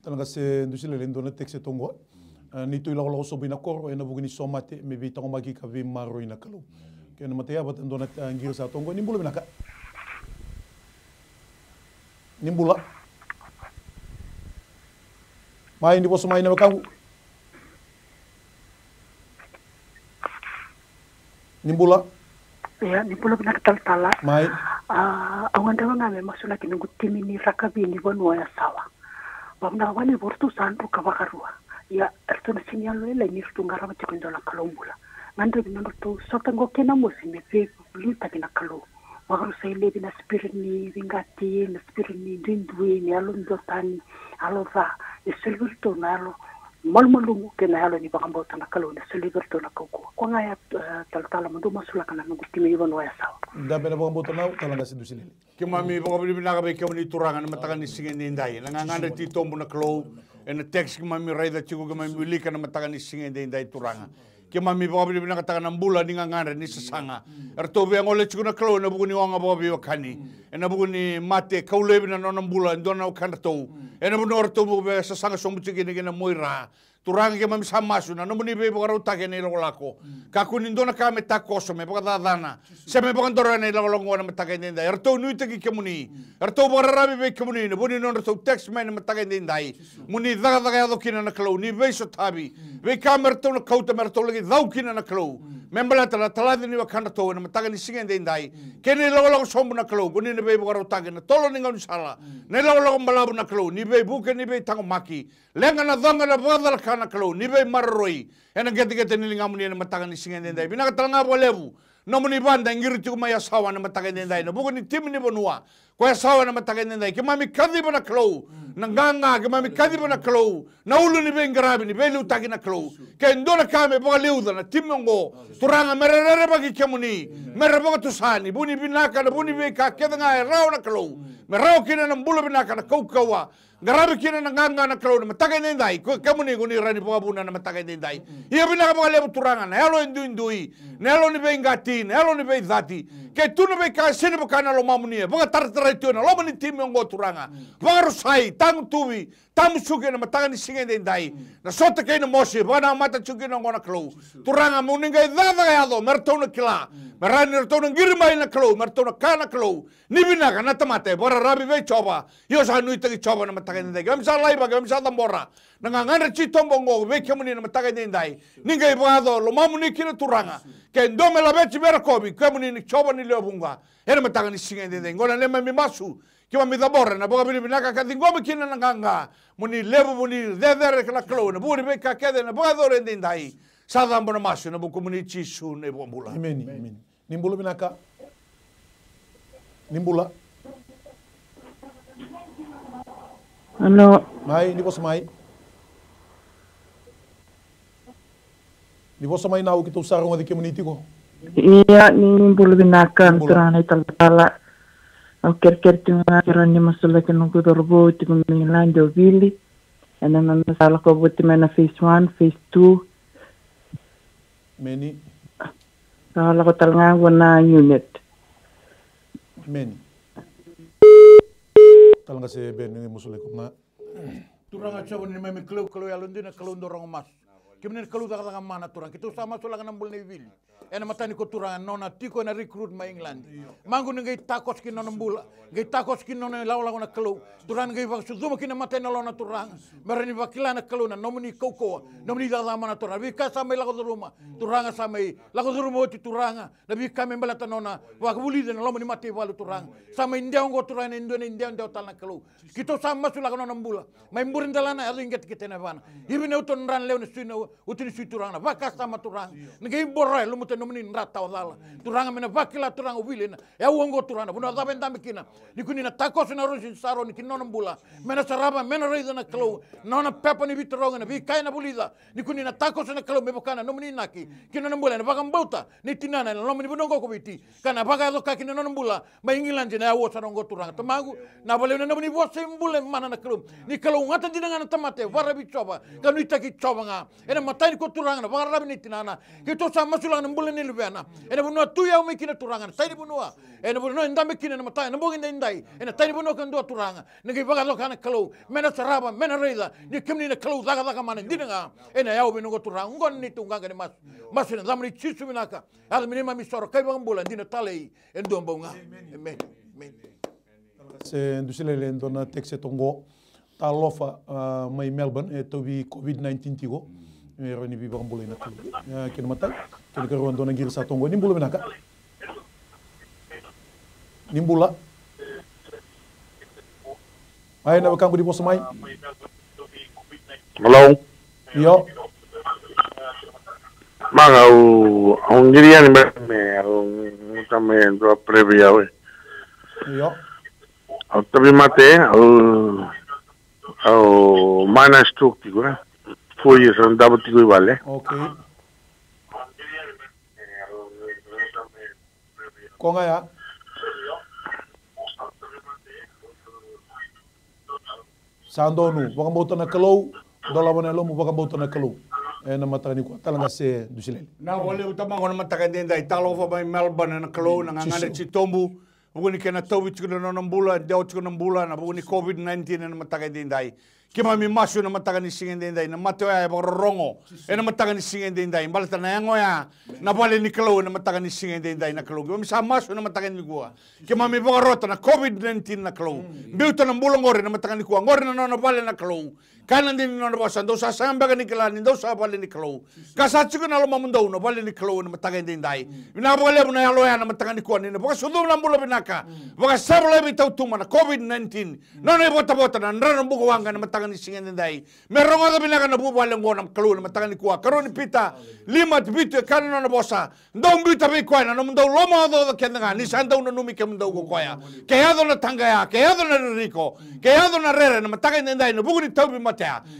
Tale qase Dusilele, e dua na text e toqo. A, neitou ilakolako sobu ina koro ena vuku ni somate me veitaqomaki ka veimaroroi na Kalou. Kena matai yavata e dua na, a, qiri sa toqo. Ni bula vinaka. Ni bula. Mai ni vosa mai na wekaqu. Ni bula. Ia, ni bula vinaka talatala. Mai. A, au gadreva ga me masulaki noqu timi ni rakavi ni vanua o Yasawa. Vavinaka vakalevu, o ratou sa druka vakarua. Ia, eratou na sega ni yalolailai ni ratou qarava tiko e dua na Kalou bula. Gadrevi nodratou sota qo kei na mosi me veiliutaki na Kalou. Vakarusai laivi na spirit ni veiqati, na spirit ni duidui, ni yalo duatani, yalo ca. E soli vei iratou na yalo malumalumu kei na yalo ni vakabauta na Kalou, na soli vei iratou na kaukauwa. Koya ga ya, e, talatala, mo dou masulaka na noqu timi ni vanua o Yasawa. Dabe na vakabauta na au, tale qase Dusilele. Keimami vakavinavinaka vei kemuni Turaga na mataka ni siga edaidai. Na gagadre titobu na Kalou, ena text keimami raica tiko, keimami wilika na mataka ni siga edaidai Turaga. Keimami vakavinavinakataka na bula ni gagadre ni sasaga. Eratou via gole tiko na Kalou ena vuku ni oga vakaveiwekani. Ena vuku ni mate kau laivi na nona bula e dua na wekadratou. Ena vanua eratou via sasaga sobu tiko kina ki na moira. Turaga keimami sa masu na nomuni veivakarautaki ena ilakolako. Kakua ni dua na ka me takoso, me vakacacana. Se me vakadoroya na ilakolako oqo na mataka edaidai. Eratou nuitaki kemuni. Eratou vakararavi vei kemuni. Na vu ni nodratou text mai na mataka edaidai. Mo ni cakacaka yaco kina na Kalou, ni veisotavi. Veika me ratou na kauta me ratou laki cau kina na Kalou. Me baleta na talaci ni wekadratou ena mataka ni siga edaidai. Kei na ilakolako sobu na Kalou, ko ni na veivakarautaki na tolo ni gaunisala. Na ilakolako balavu na Kalou, ni veivuke, ni veitaqomaki. Leqa na coqa na vakacalaka na Kalou, ni veimaroroi. Ena qeteqete ni ligamuni ena mataka ni siga edaidai. Vinaka tale ga vakalevu. Nomuni vada e qiri tiko mai Yasawa na mataka edaidai, na vuku ni timi ni vanua. Ko Yasawa na mataka edaidai, keimami kaciva na Kalou. Na qaqa, keimami kaciva na Kalou. Na ulu ni veiqaravi, ni veiliutaki na Kalou. Ke dua na ka me vakaliuca na timi oqo. Turaga me ra rerevaki kemuni. Me ra vakatusa ni vu ni vinaka, na vu ni veika kece ga e rawa na Kalou. Me rawa kina na bula vinaka na kaukauwa. Qaravi kina na qaqa na Kalou na mataka edaidai, ko kemuni ko ni rawa ni vakavuna na mataka edaidai. Ia vinaka vakalevu Turaga, na yalo e duidui, na yalo ni veiqati, na yalo ni veicati. Ke tu na veika e sega ni vaka na lomamuni, e vakataratara tu ena loma ni timi oqo Turaga. Vakarusai, tagutuvi, tamusuki ena mataka ni siga edaidai. Na sota kei na mosi vakanamata tiko kina oqo na Kalou. Turaga, mo ni qai cakacaka yaco me ratou na kila, me rawa ni ratou na qiri mai na Kalou, me ratou na kaya na Kalou ni vinaka na tamata e vakararavi vei Jiova. Io, sa nuitaki Jiova na mataka edaidai. Keimami sa laiva, keimami sa cabora na gagadre titobu oqo vei kemuni na mataka edaidai. Ni qai vakayaco lomamuni kina Turaga. Ke dua me laveti me rokovi, kemuni na Jiova ni lewe vuqa. Ena mataka ni siga edaidai oqo na neimami masu, keimami cabora na vakavinavinaka ka ciqoma kina na qaqa. Mo ni levu, mo ni cecere na Kalou ena vuku ni veika kece ena vakayacori edaidai. Sa cabo na masu ena vukumuni Jisu na iVakabula. Emeni, emeni. Ni bula vinaka. Ni bula. Alo. Mai, ni vosa mai. Ni vosa mai Nau, keitou sa rogoci kemuni tiko. Ia, ni bula vinaka. Ni bula. Turaga na italatala. Au kerekere tiko ga, kerea ni masulaki noqu cauravou tiko mai Igiladi, o Vili. Ena nona sa lako voti mai na phase one, phase two. Meni. Sa lako tale ga vua na unit. Meni. Tale ga se Beni, ni masulaki koya. Turaga Jiova ni neimami Kalou, Kalou yalodina, Kalou dau rogo masu. Kemuni na Kalou cakacaka mana Turaga, keitou sa masulaka na bula nei Vili. Ena mataka nikua Turaga, nona tiko ena recruit mai England. Maqu ni qai takoso ki na nona bula, qai takoso ki na nona ilakolako na Kalou. Turaga ni qai vakasucuma ki na matai na lona Turaga. Me rawa ni vakila na Kalou na nomuni kaukauwa, nomuni cakacaka mana Turaga. Veika sa mai lako curuma, Turaga sa mai lako curuma oti Turaga. Na veika me baleta nona vakavulici ena loma ni mataivalu Turaga. Sa mai dewa oqo Turaga ena dua na idewadewa tale na Kalou. Keitou sa masulaka nona bula. Mai bure delana, yaco i qeteqete ena yavana. Ivi na uto na dra na lewe na sui na uto ni sui Turaga, na vakasama Turaga. Ni qai boro e lumuta na nomuni dra tawa cala. Turaga me na vakila Turaga o Vili ena aua oqo Turaga, na vanua cava e dabe kina. Ni koni na takoso na rosi ni saroni ki na nona bula. Me na sarava, me na raica na Kalou. Na nona pepa ni veitarogi, na veika ena vulica. Ni koni na takoso na Kalou me vaka na nomuni inaki. Ki na nona bula ena vakabauta ni tinana ena loma ni vanua oqo ko Viti. Ka na vakayaco ka ki na nona bula mai Igiladi ena aua sara oqo Turaga. Tamaqu, na vakalevu na nomuni vosa e bula e mana na Kalou. Ni kalougata dina ga na tamata e vakararavi Jiova, ka nuitaki Jiova ga. Ena mataka nikua Turaga na vakararavi ni tinana. Keitou sa masulaka na bula ni luvena ena vanua tu yau mai kina Turaga, na tai ni vanua. Ena vanua e dabe kina ena mataka, ena bogi edaidai. Ena tai ni vanua kadua Turaga. Na qai vakayaco ka na Kalou. Me na sarava, me na raica. Ni kemuni na Kalou cakacaka mana dina ga. Ena yau vinaka oqo Turaga. Oqo na neitou qaqa ni masu. Masu ena yacamuni Jisu vinaka. Yaco me neimami isoro ka iVakabula dina talei e dua bau ga. Emeni. Emeni. Se dusi lele e dua na text e toqo. Talofa, ah, mai Melbourne, e tauvi COVID nineteen tiko. E rawa ni veivakabulai na Kalou. Ah, kena imatai. Kena ikarua e dua na qiri sa toqo. Ni bula vinaka. Ni bula. Ai, na wekaqu ni vosa mai. Hello. Io. Maga, au, au qiri yani me, me, au, au ta me dua previ yawe. Io. Au tauvimate, au, au minor stroke tiko, eh. Four years, au davo tiko i vale. Okay. Ko ga ya. Sa donu, vakabauta na Kalou, dolava na yalomu, vakabauta na Kalou. Ena mataka nikua, tale ga se dusi lele. Na vakalevu tamaqu na mataka edaidai, talofa mai Melbourne, na Kalou, na gagadre titobu. Vuku ni kena tauvi tiko na nona bula, dewa tiko na bula, na vuku ni COVID nineteen ena mataka edaidai. Keimami masu ena mataka ni siga edaidai, na mate oya e vakarorogo ena mataka ni siga edaidai, baleta na yago oya na vale ni Kalou ena mataka ni siga edaidai na Kalou. Keimami sa masu ena mataka nikua. Keimami vakarota na COVID nineteen na Kalou. Biuta na bula oqori ena mataka nikua. Oqori na nona vale na Kalou. Kaya na dina ni nona vosa, dou sa sega beka ni kila ni dou sa vale ni Kalou. Ka sa tiko ena lomamudou na vale ni Kalou ena mataka edaidai. Vinaka vakalevu na yalo oya na mataka nikua ni na vakasucuma na bula vinaka. Vakaseva laivi tautuma na COVID nineteen. Nona ivotavota na dra na buka waqa ena mataka ni siga edaidai. Me rogoca vinaka na vuvale oqo na Kalou ena mataka nikua. Karua ni Pita lima vitu e kaya na nona vosa. Dou biuta vei koya na nomudou lomaocaoca kece ga, ni sa dau nanumi kemudou ko koya. Ke yaco na taqaya, ke yaco na ririko, ke yaco na rere ena mataka edaidai ena vuku ni tauvi matea.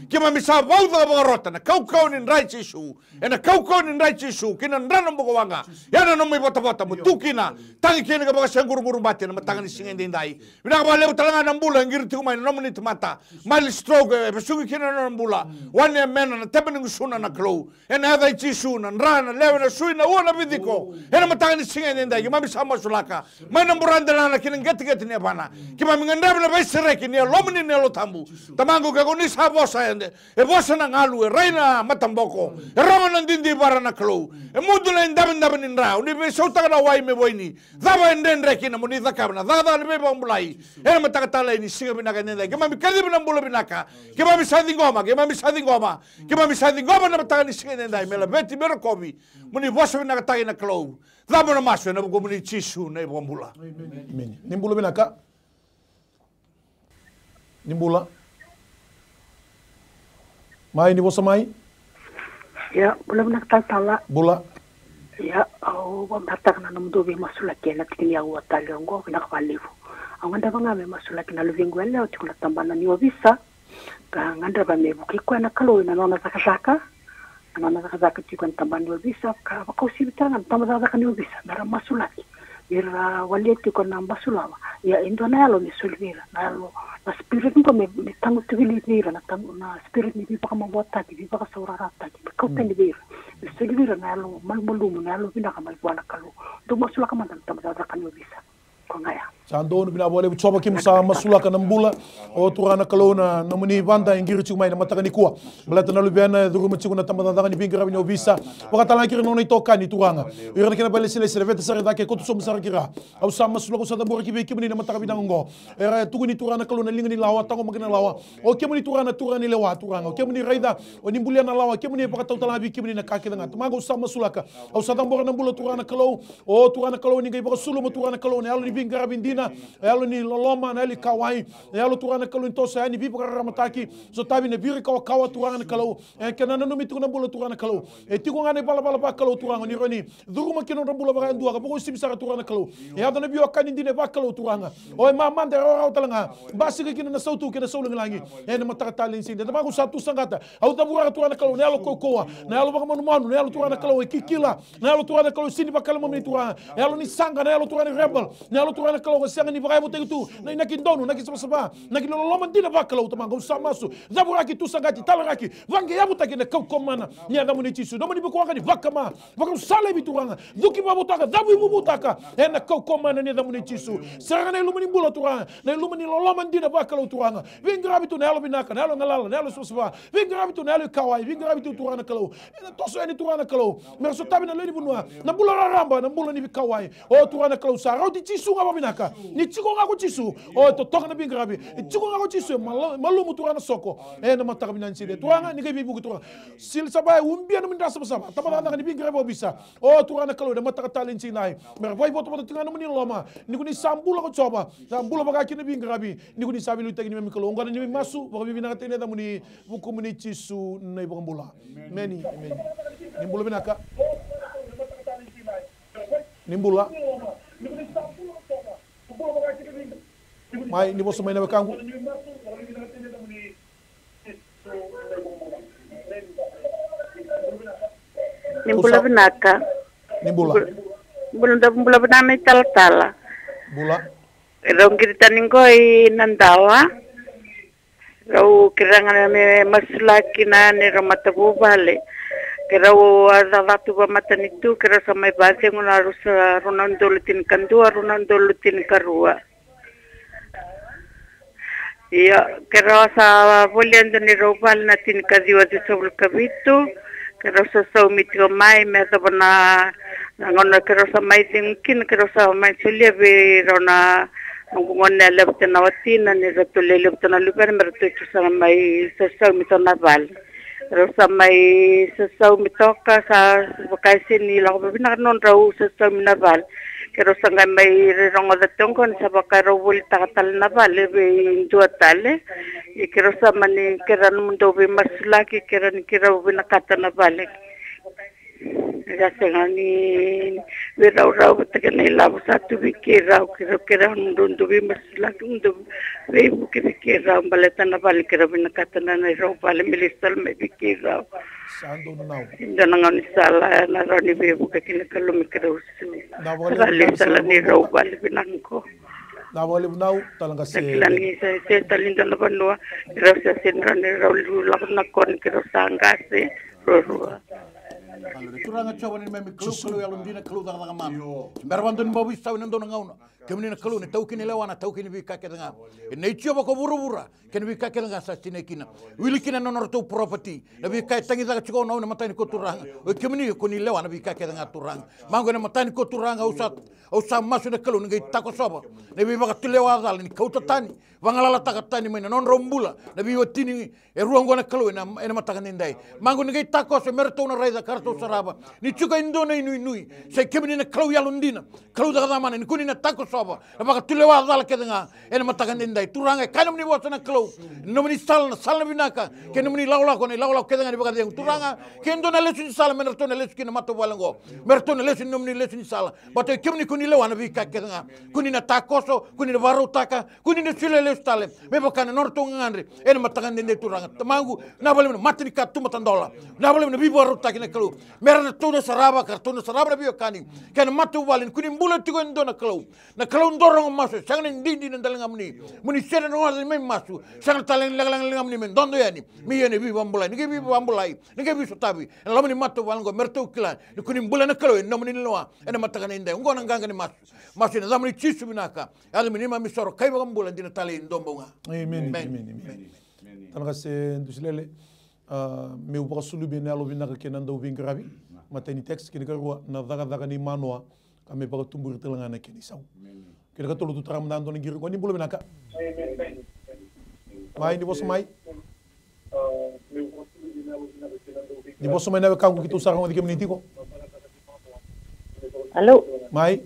Keimami sa vauca ka vakarota na kaukauwa ni dra i Jisu. Ena kaukauwa ni dra i Jisu, kei na dra na buka waqa. Ia na nomu ivotavota mo tu kina, tagi kina ka vakasequruquru bati ena mataka ni siga edaidai. Vinaka vakalevu tale ga na bula e qiri tiko mai na nomuni tamata. Mai Lesotho. stroke, e vesuki kina na nona bula. Wani e mena na tebe ni gusuna na Kalou. Ena yaca i Jisu, na dra, na lewe, na sui, na ua, na viciko. Ena mataka ni siga edaidai, keimami sa masulaka. Mai na buradelana ki na qeteqete ni yavana. Keimami gadreva na veisereki ni Yalomuni na Yalo Tabu. Tamaqu, ke ko ni sa vosa ede. E vosa na galu, e rai na mataboko. E rogo na didivara na Kalou. E mudu na idavedave ni dra. O ni veisautaka na wai me waini. Cava e dredre kina mo ni cakava na cakacaka ni veivakabulai. Ena mataka talei ni siga vinaka edaidai. Keimami kacivi na bula vinaka. Keimami sa ciqoma, keimami sa ciqoma. Keimami sa ciqoma na mataka ni siga edaidai. Me laveti, me rokovi. Mo ni vosa vinakataki na Kalou. Cabo na masu ena vukumuni Jisu na iVakabula. Emeni. Ni bula vinaka. Ni bula. Mai, ni vosa mai. Ia, bula vinaka talatala. Bula. Ia, au vakabarataka na nomudou veimasulaki ena tiki ni aua tale oqo, vinaka vakalevu. Au gadreva ga me masulaki na luvequ yalewa tiko na tabana ni ovisa. Ka gadreva me vukei koya na Kalou ena nona cakacaka. Na nona cakacaka tiko ena tabana ni ovisa, ka vakauasivi tale ga na tabacakacaka ni ovisa me ra masulaki. Ni ra walia tiko na basulawa. Ia e dua na yalo me soli vei ira, na yalo, na spirit qo me, me tagutuki vei ira, na tagu, na spirit ni veivakamavoataki, veivakasaurarataki, me kau tani vei ira. Me soli vei ira na yalo malumalumu, na yalo vinaka mai vua na Kalou. Dou masulaka mada na tabacakacaka ni ovisa. Ko ga ya. Sa donu, vinaka vakalevu Jiova, keimami sa masulaka na bula. O Turaga na Kalou, na nomuni vada e qiri tiko mai na mataka nikua. Baleta na luvena e curuma tiko na tabacakacaka ni veiqaravi ni ovisa. Vakatalega kei ira na nona itokani, Turaga. O ira na kena vale silesile, veta sara i cake, koto sobu sara kei ira. Au sa masulaka, au sa caburaki vei kemuni na mataka vinaka oqo. Era tukuni, Turaga na Kalou, na liga ni lawa, taqomaki na lawa. O kemuni, Turaga, na Turaga ni lewa, Turaga. O kemuni raica, o ni bulia na lawa, kemuni e vakatautalega vei kemuni na ka kece ga. Tamaqu, au sa masulaka. Au sa cabora na bula, Turaga na Kalou. O Turaga na Kalou, ni qai vakasuluma, Turaga na Kalou, na yalo ni veiqaravi dina, na yalo ni loloma, na yalo ni kauwai, na yalo, Turaga na Kalou, ni toso yani, veivakararamataki, sotavi na viri kawakawa, Turaga na Kalou. E kena nanumi tiko na bula, Turaga na Kalou. E tiko ga na ivalavala vakalou, Turaga, ni rawa ni curuma kina nodra bula vakayadua, ka vakauasivi sara, Turaga na Kalou. E yaco na veiwekani dina e vakalou, Turaga. O e mamada, e rawarawa tale ga. Basika kina na sautu kei na saulagilagi. Ena mataka talei ni siga. Tamaqu, sa tu saqata. Au cavuraka, Turaga na Kalou, na yalo kaukauwa, na yalo vakamanumanu, na yalo, Turaga na Kalou, e kikila, na yalo, Turaga na Kalou, e sega ni vakayalamamuni, Turaga, na yalo ni saqa, na yalo, Turaga, ni rebel, na yalo, Turaga na Kalou, e sega ni vakayavutaki tu na inaki donu, inaki savasava, inaki loloma dina vakalou. Tamaqu, au sa masu, cavuraki, tu saqati, talaraki, vaqeavutaki ena kaukauwa mana ni yacamuni Jisu. Nomuni veiwekani vakama, vakausalevi, Turaga, cuki vakavotuaka, cavuivuvutaka ena kaukauwa mana ni yacamuni Jisu. Sere ga na iluma ni bula, Turaga, na iluma ni loloma dina vakalou, Turaga. Veiqaravi tu na yalo vinaka, na yalo galala, na yalo savasava. Veiqaravi tu na yalo ikauwai, veiqaravi tu, Turaga na Kalou. Ena toso yani, Turaga na Kalou, me ra sotavi na lewe ni vanua, na bula raraba, na bula ni veikauwai. O Turaga na Kalou, sa rauti Jisu ga vakavinaka. Ni tiko ga ko Jisu, o e totoka na veiqaravi. E tiko ga ko Jisu, e malo-, malumu, Turaga, na soko. Ena mataka vinaka ni siga. Turaga, ni qai veivuke, Turaga. Sili sa vaya, ubia nomuni dra savasava. Tabacakacaka ni veiqaravi ovisa. O Turaga na Kalou, ena mataka talei ni siga, me ra vakaivotavota tiko ga nomuni loloma. Ni ko ni sa bula ko Jiova, sa bula vaka kina na veiqaravi. Ni ko ni sa veiliutaki, neimami Kalou. Oqo na neimami masu vakavinavinakataki ena yacamuni, vukumuni Jisu na iVakabula. Emeni, emeni. Ni bula vinaka. Ni bula. Mai, ni vosa mai na wekaqu. Ni bula vinaka. Ni bula. Bula, bula, bula vinaka na italatala. Bula. Rau qiri tani qo i Nadawa. Rau kerea ga me masulaki na neirau matavuvale. Keirau a cava tu vakamatanitu, keirau sa mai vacegu na rua sa, rua na udolu tinikadua, rua na udolu tinikarua. Ia, keirau sa volia dua neirau vale na tinikaciwa ciwasagavulu ka vitu. Keirau sa saumi tiko mai me yacova na, na gauna keirau sa mai cegu kina, keirau sa mai solia vei rau na noqu gone yalewa vata na watina, ni ratou lewe levu tu na luvena, me ratou tu sa mai sa saumi toka na vale. Rau sa mai sa saumi toka, sa vaka e sega ni lako vakavinaka na nodrau sa saumi na vale. Keirau sa qai mai rogoca tiko qo ni sa vaka rau volitaka tale na vale vei dua tale. Ia keirau sa mani kerea nomudou veimasulaki, kerea ni keirau vinakata na vale. Ia sega ni veiraurau vata kei na ilavo sa tu vei keirau, keirau kerea nomudou veimasulaki, nomudou veivuke vei keirau, baleta na vale keirau vinakata na neirau vale me lesu tale mai vei keirau. Sa donu nau. Dua na gaunisala na rawa ni veivuke kina Kalou me keirau sa lesu tale na neirau vale vinaka qo. Na vakalevu nau talagase. Kila ni se se tali dua na vanua, ni rau se se dra ni rau liu lako na kona ki rau sa qase ruarua. Turaga Jiova ni mami Kalou, Kalou yalodina, Kalou cakacaka mana. Bera vadua ni bau veisau ena dua na gauna. Kemuni na Kalou ni taukei ni lewa, na taukei ni veika kece ga. Ena i Jiova ko vuravura, kei na veika kece ga sa sinai kina. Wili kina na nodratou property, na veika e tagicaka tiko na au ena mataka ni ko Turaga. O kemuni ko ni lewa na veika kece ga Turaga. Mago ena mataka ni ko Turaga, au sa, au sa masu na Kalou ni qai takosova na veivakatulewa cala ni kauta tani, vagalalataka tani mai na nodrau bula na veiwatini e rua oqo na Kalou ena, ena mataka ni dai. Mago ni qai takoso me ratou na raica ka ratou sarava ni tiko e dua na inuinui. Sa i kemuni na Kalou yalodina, Kalou cakacaka mana, ni ko ni na takosova na vakatulewa cala kece ga ena mataka ni dai. Turaga, e kaya nomuni vosa na Kalou, nomuni sala na sala na vinaka, kei nomuni lakolako na ilakolako kece ga ni vakacegu. Turaga, ke dua na lesu ni sala me ratou na lesu kina na matavuvale oqo, me ratou na lesu ni nomuni lesu ni sala. Baleta o kemuni ko ni lewa na veika kece ga. Ko ni na takoso, ko ni na vakarautaka, ko ni na solia lesu tale me vaka na nodratou gagadre ena mataka ni dai Turaga. Tamaqu, na vakalevu na mata ni katuba tadola, na vakalevu na veivakarautaki na Kalou. Me ratou na sarava ka ratou na sarava na veiwekani kei na matavuvale ni ko ni bula tiko e dua na Kalou. Na Kalou dau rogo masu, sega ni didi na daligamuni. Mo ni sega ni rogoca ni mai masu, sega tale ni lekaleka na ligamuni me dodo yani. Me ia ni veivakabulai, ni qai veivakabulai, ni qai veisotavi ena loma ni matavuvale oqo, me ratou kila ni ko ni bula na Kalou ena nomuni lewa ena mataka ni dai. Oqo na qaqa ni masu. Masu ena yacamuni Jisu vinaka. Yacamuni mami soro kai vakabula dina tale i dobau ga. Amen. Amen. Amen. Amen. Talagase Dusilele, a, meu vakasuluvi na yalo vinaka kei na dau veiqaravi. Matai ni text kei na karua na cakacaka ni manoa, ka me vakatuburi tale ga na kena isau. Kei na katolu tu tara mada dua na qiri qo. Ni bula vinaka. Mai, ni vosa mai. Ni vosa mai na wekaqu, keitou sa rogoci kemuni tiko. Alo. Mai.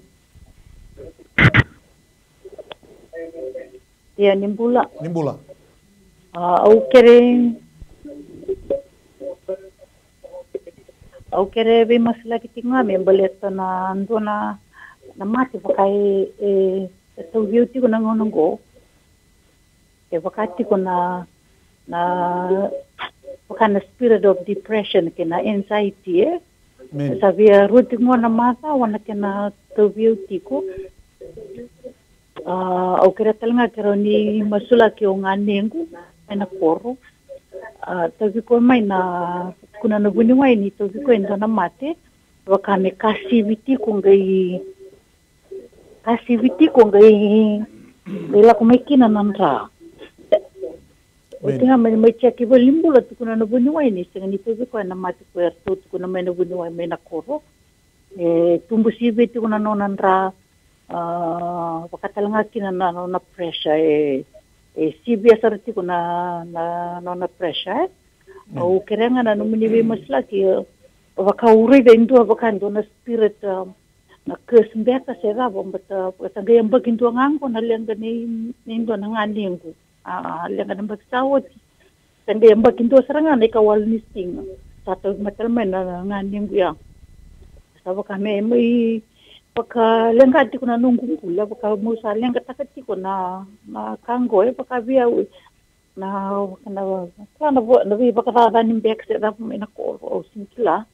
Ia, ni bula. Ni bula. A, au kere, au kere veimasulaki tiko ga me baleta na dua na, na mate vaka e, e, e tauvi au tiko na gauna oqo. E vaka tiko na, na, vaka na spirit of depression kei na anxiety, e. Amen. Sa via rua tiko ga na macawa na kena tauvi au tiko. A, au kerea tale ga ke rawa ni masulaki o ganequ mai na koro. A, tauvi koya mai na, tukuna na vuniwai ni tauvi koya e dua na mate. Vaka me kasivi tiko qai, kasivi tiko qai, qai lako mai kina na dra. Oti ga mai, mai check i valenibula, tukuna na vuniwai ni sega ni tauvi koya na mate koya eratou tukuna mai na vuniwai mai na koro. E tubu sivi tiko na nona dra, a, vaka tale ga kina na nona pressure, e, e sivia sara tiko na, na nona pressure, e. Au kerea ga na nomuni veimasulaki, e, vaka au raica e dua, vaka e dua na spirit, a, na curse beka se cava, but, a, sa qai yabaki dua ga oqo na leqa nei, nei dua na ganequ. A, leqa na yabaki sa oti. Sa qai yabaki dua sara ga na ikawalu ni siga. Sa tauvi mai tale mai na ganequ ya. Sa vaka me mai vakaleqa tiko na noqu bula, vaka meu sa leqataka tiko na, na ka oqo, e vaka vei au. Na, na, na, na veivakacacani beka se cava mai na koro, au sega ni kila.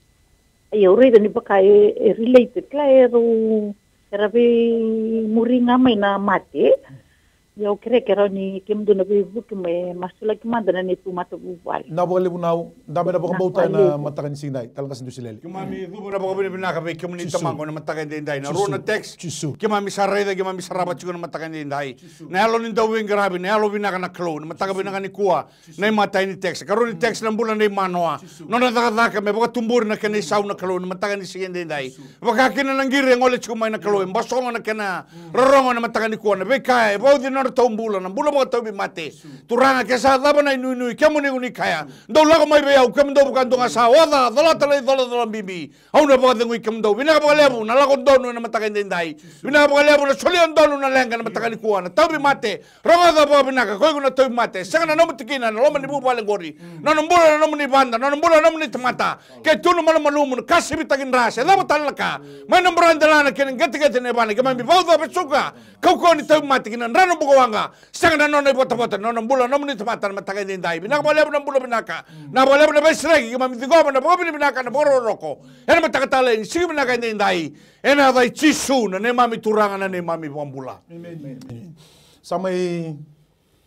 Ia, au raica ni vaka e, e related, kila, e rau, era veimuri ga mai na mate. Ia, au kerea ke rawa ni kemudou na veivuke me masulaki mada na neitou matavuvale. Na vakalevu nau, da mai na vakabauta ena mataka ni siga edai, Talaqase Dusilele. Keimami cuva na vakavinavinaka vei kemuni tamaqu ena mataka edaidai. Na rua na text, Jisu. Keimami sa raica, keimami sarava tiko ena mataka edaidai. Na yalo ni dauveiqaravi, na yalo vinaka na Kalou, na mataka vinaka nikua. Na imatai ni text. Karua ni text, na bula nei Manoa. Nona cakacaka me vakatuburi na kena isau na Kalou, na mataka ni siga edaidai. Vaka kina na qiri e gole tiko mai na Kalou, e basogo na kena rorogo na mataka nikua, na veika e vauci na nodratou bula, na bula vakatauvimate. Turaga, ke sa cava na inuinui, kemuni ko ni kaya, dou lako mai vei au, kemudou vakadua ga sa oca, colata na icolacola bibi. Au na vakacegui kemudou. Vinaka vakalevu na lako donu ena mataka edaidai. Vinaka vakalevu na solia donu na leqa ena mataka nikua. Na tauvimate, rogoca vakavinaka, ko iko na tauvimate. Sega na nomu tikina ena loma ni vuvale qori. Nona bula na nomuni vada, nona bula na nomuni tamata. Ke tu na malumalumu, na kasivitaki dra, se cava tale na ka. Mai na buradelana kei na qeteqete ni yavana, keimami vauca vesuka. Kaukauwa ni tauvimate ki na dra na buka Sega na nona ivotavota na nona bula na nomuni tamata na mataka edaidai. Vinaka vakalevu na bula vinaka. Na vakalevu na veisereki keimami ciqoma na vakavinavinaka na vakarokoroko ena mataka talei ni siga vinaka edaidai. Ena yaca i Jisu na neimami Turaga, na neimami iVakabula. Sa mai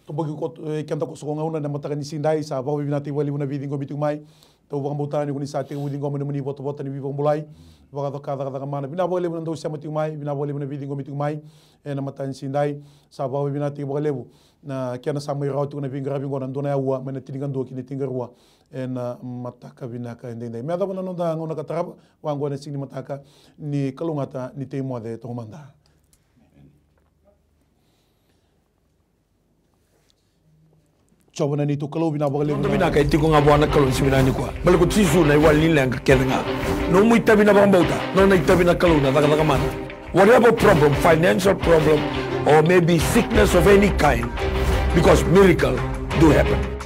toboki koto, e, keda koso ko gauna na mataka ni siga edai. Sa vakavinavinakataki vakalevu na veiciqomi tiko mai. Tau vakabauta ni ko ni sa tekivu ciqoma na nomuni votavota ni veivakabulai. Vakacaka cakacaka mana. Vinaka vakalevu na dau sema tiko mai. Vinaka vakalevu na veiciqomi tiko mai ena mataka ni siga edai. Sa vakavinavinakataki vakalevu na kena sa mai rawa tiko na veiqaravi oqo na dua na aua mai na tinikadua ki na tinikarua ena mataka vinaka edaidai. Me yacova na noda gauna ka tarava vaqo ena siga ni mataka. Ni kalougata, ni tei moce toka mada. Jiova na neitou Kalou, vinaka vakalevu. Noda vinaka e tiko ga vua na Kalou ni siga vinaka nikua. Baleta ko Jisu na iwali ni leqa kece ga. Nomu itavi na vakabauta, nona itavi na Kalou na cakacaka mana. Whatever problem, financial problem, or maybe sickness of any kind, because miracle do happen.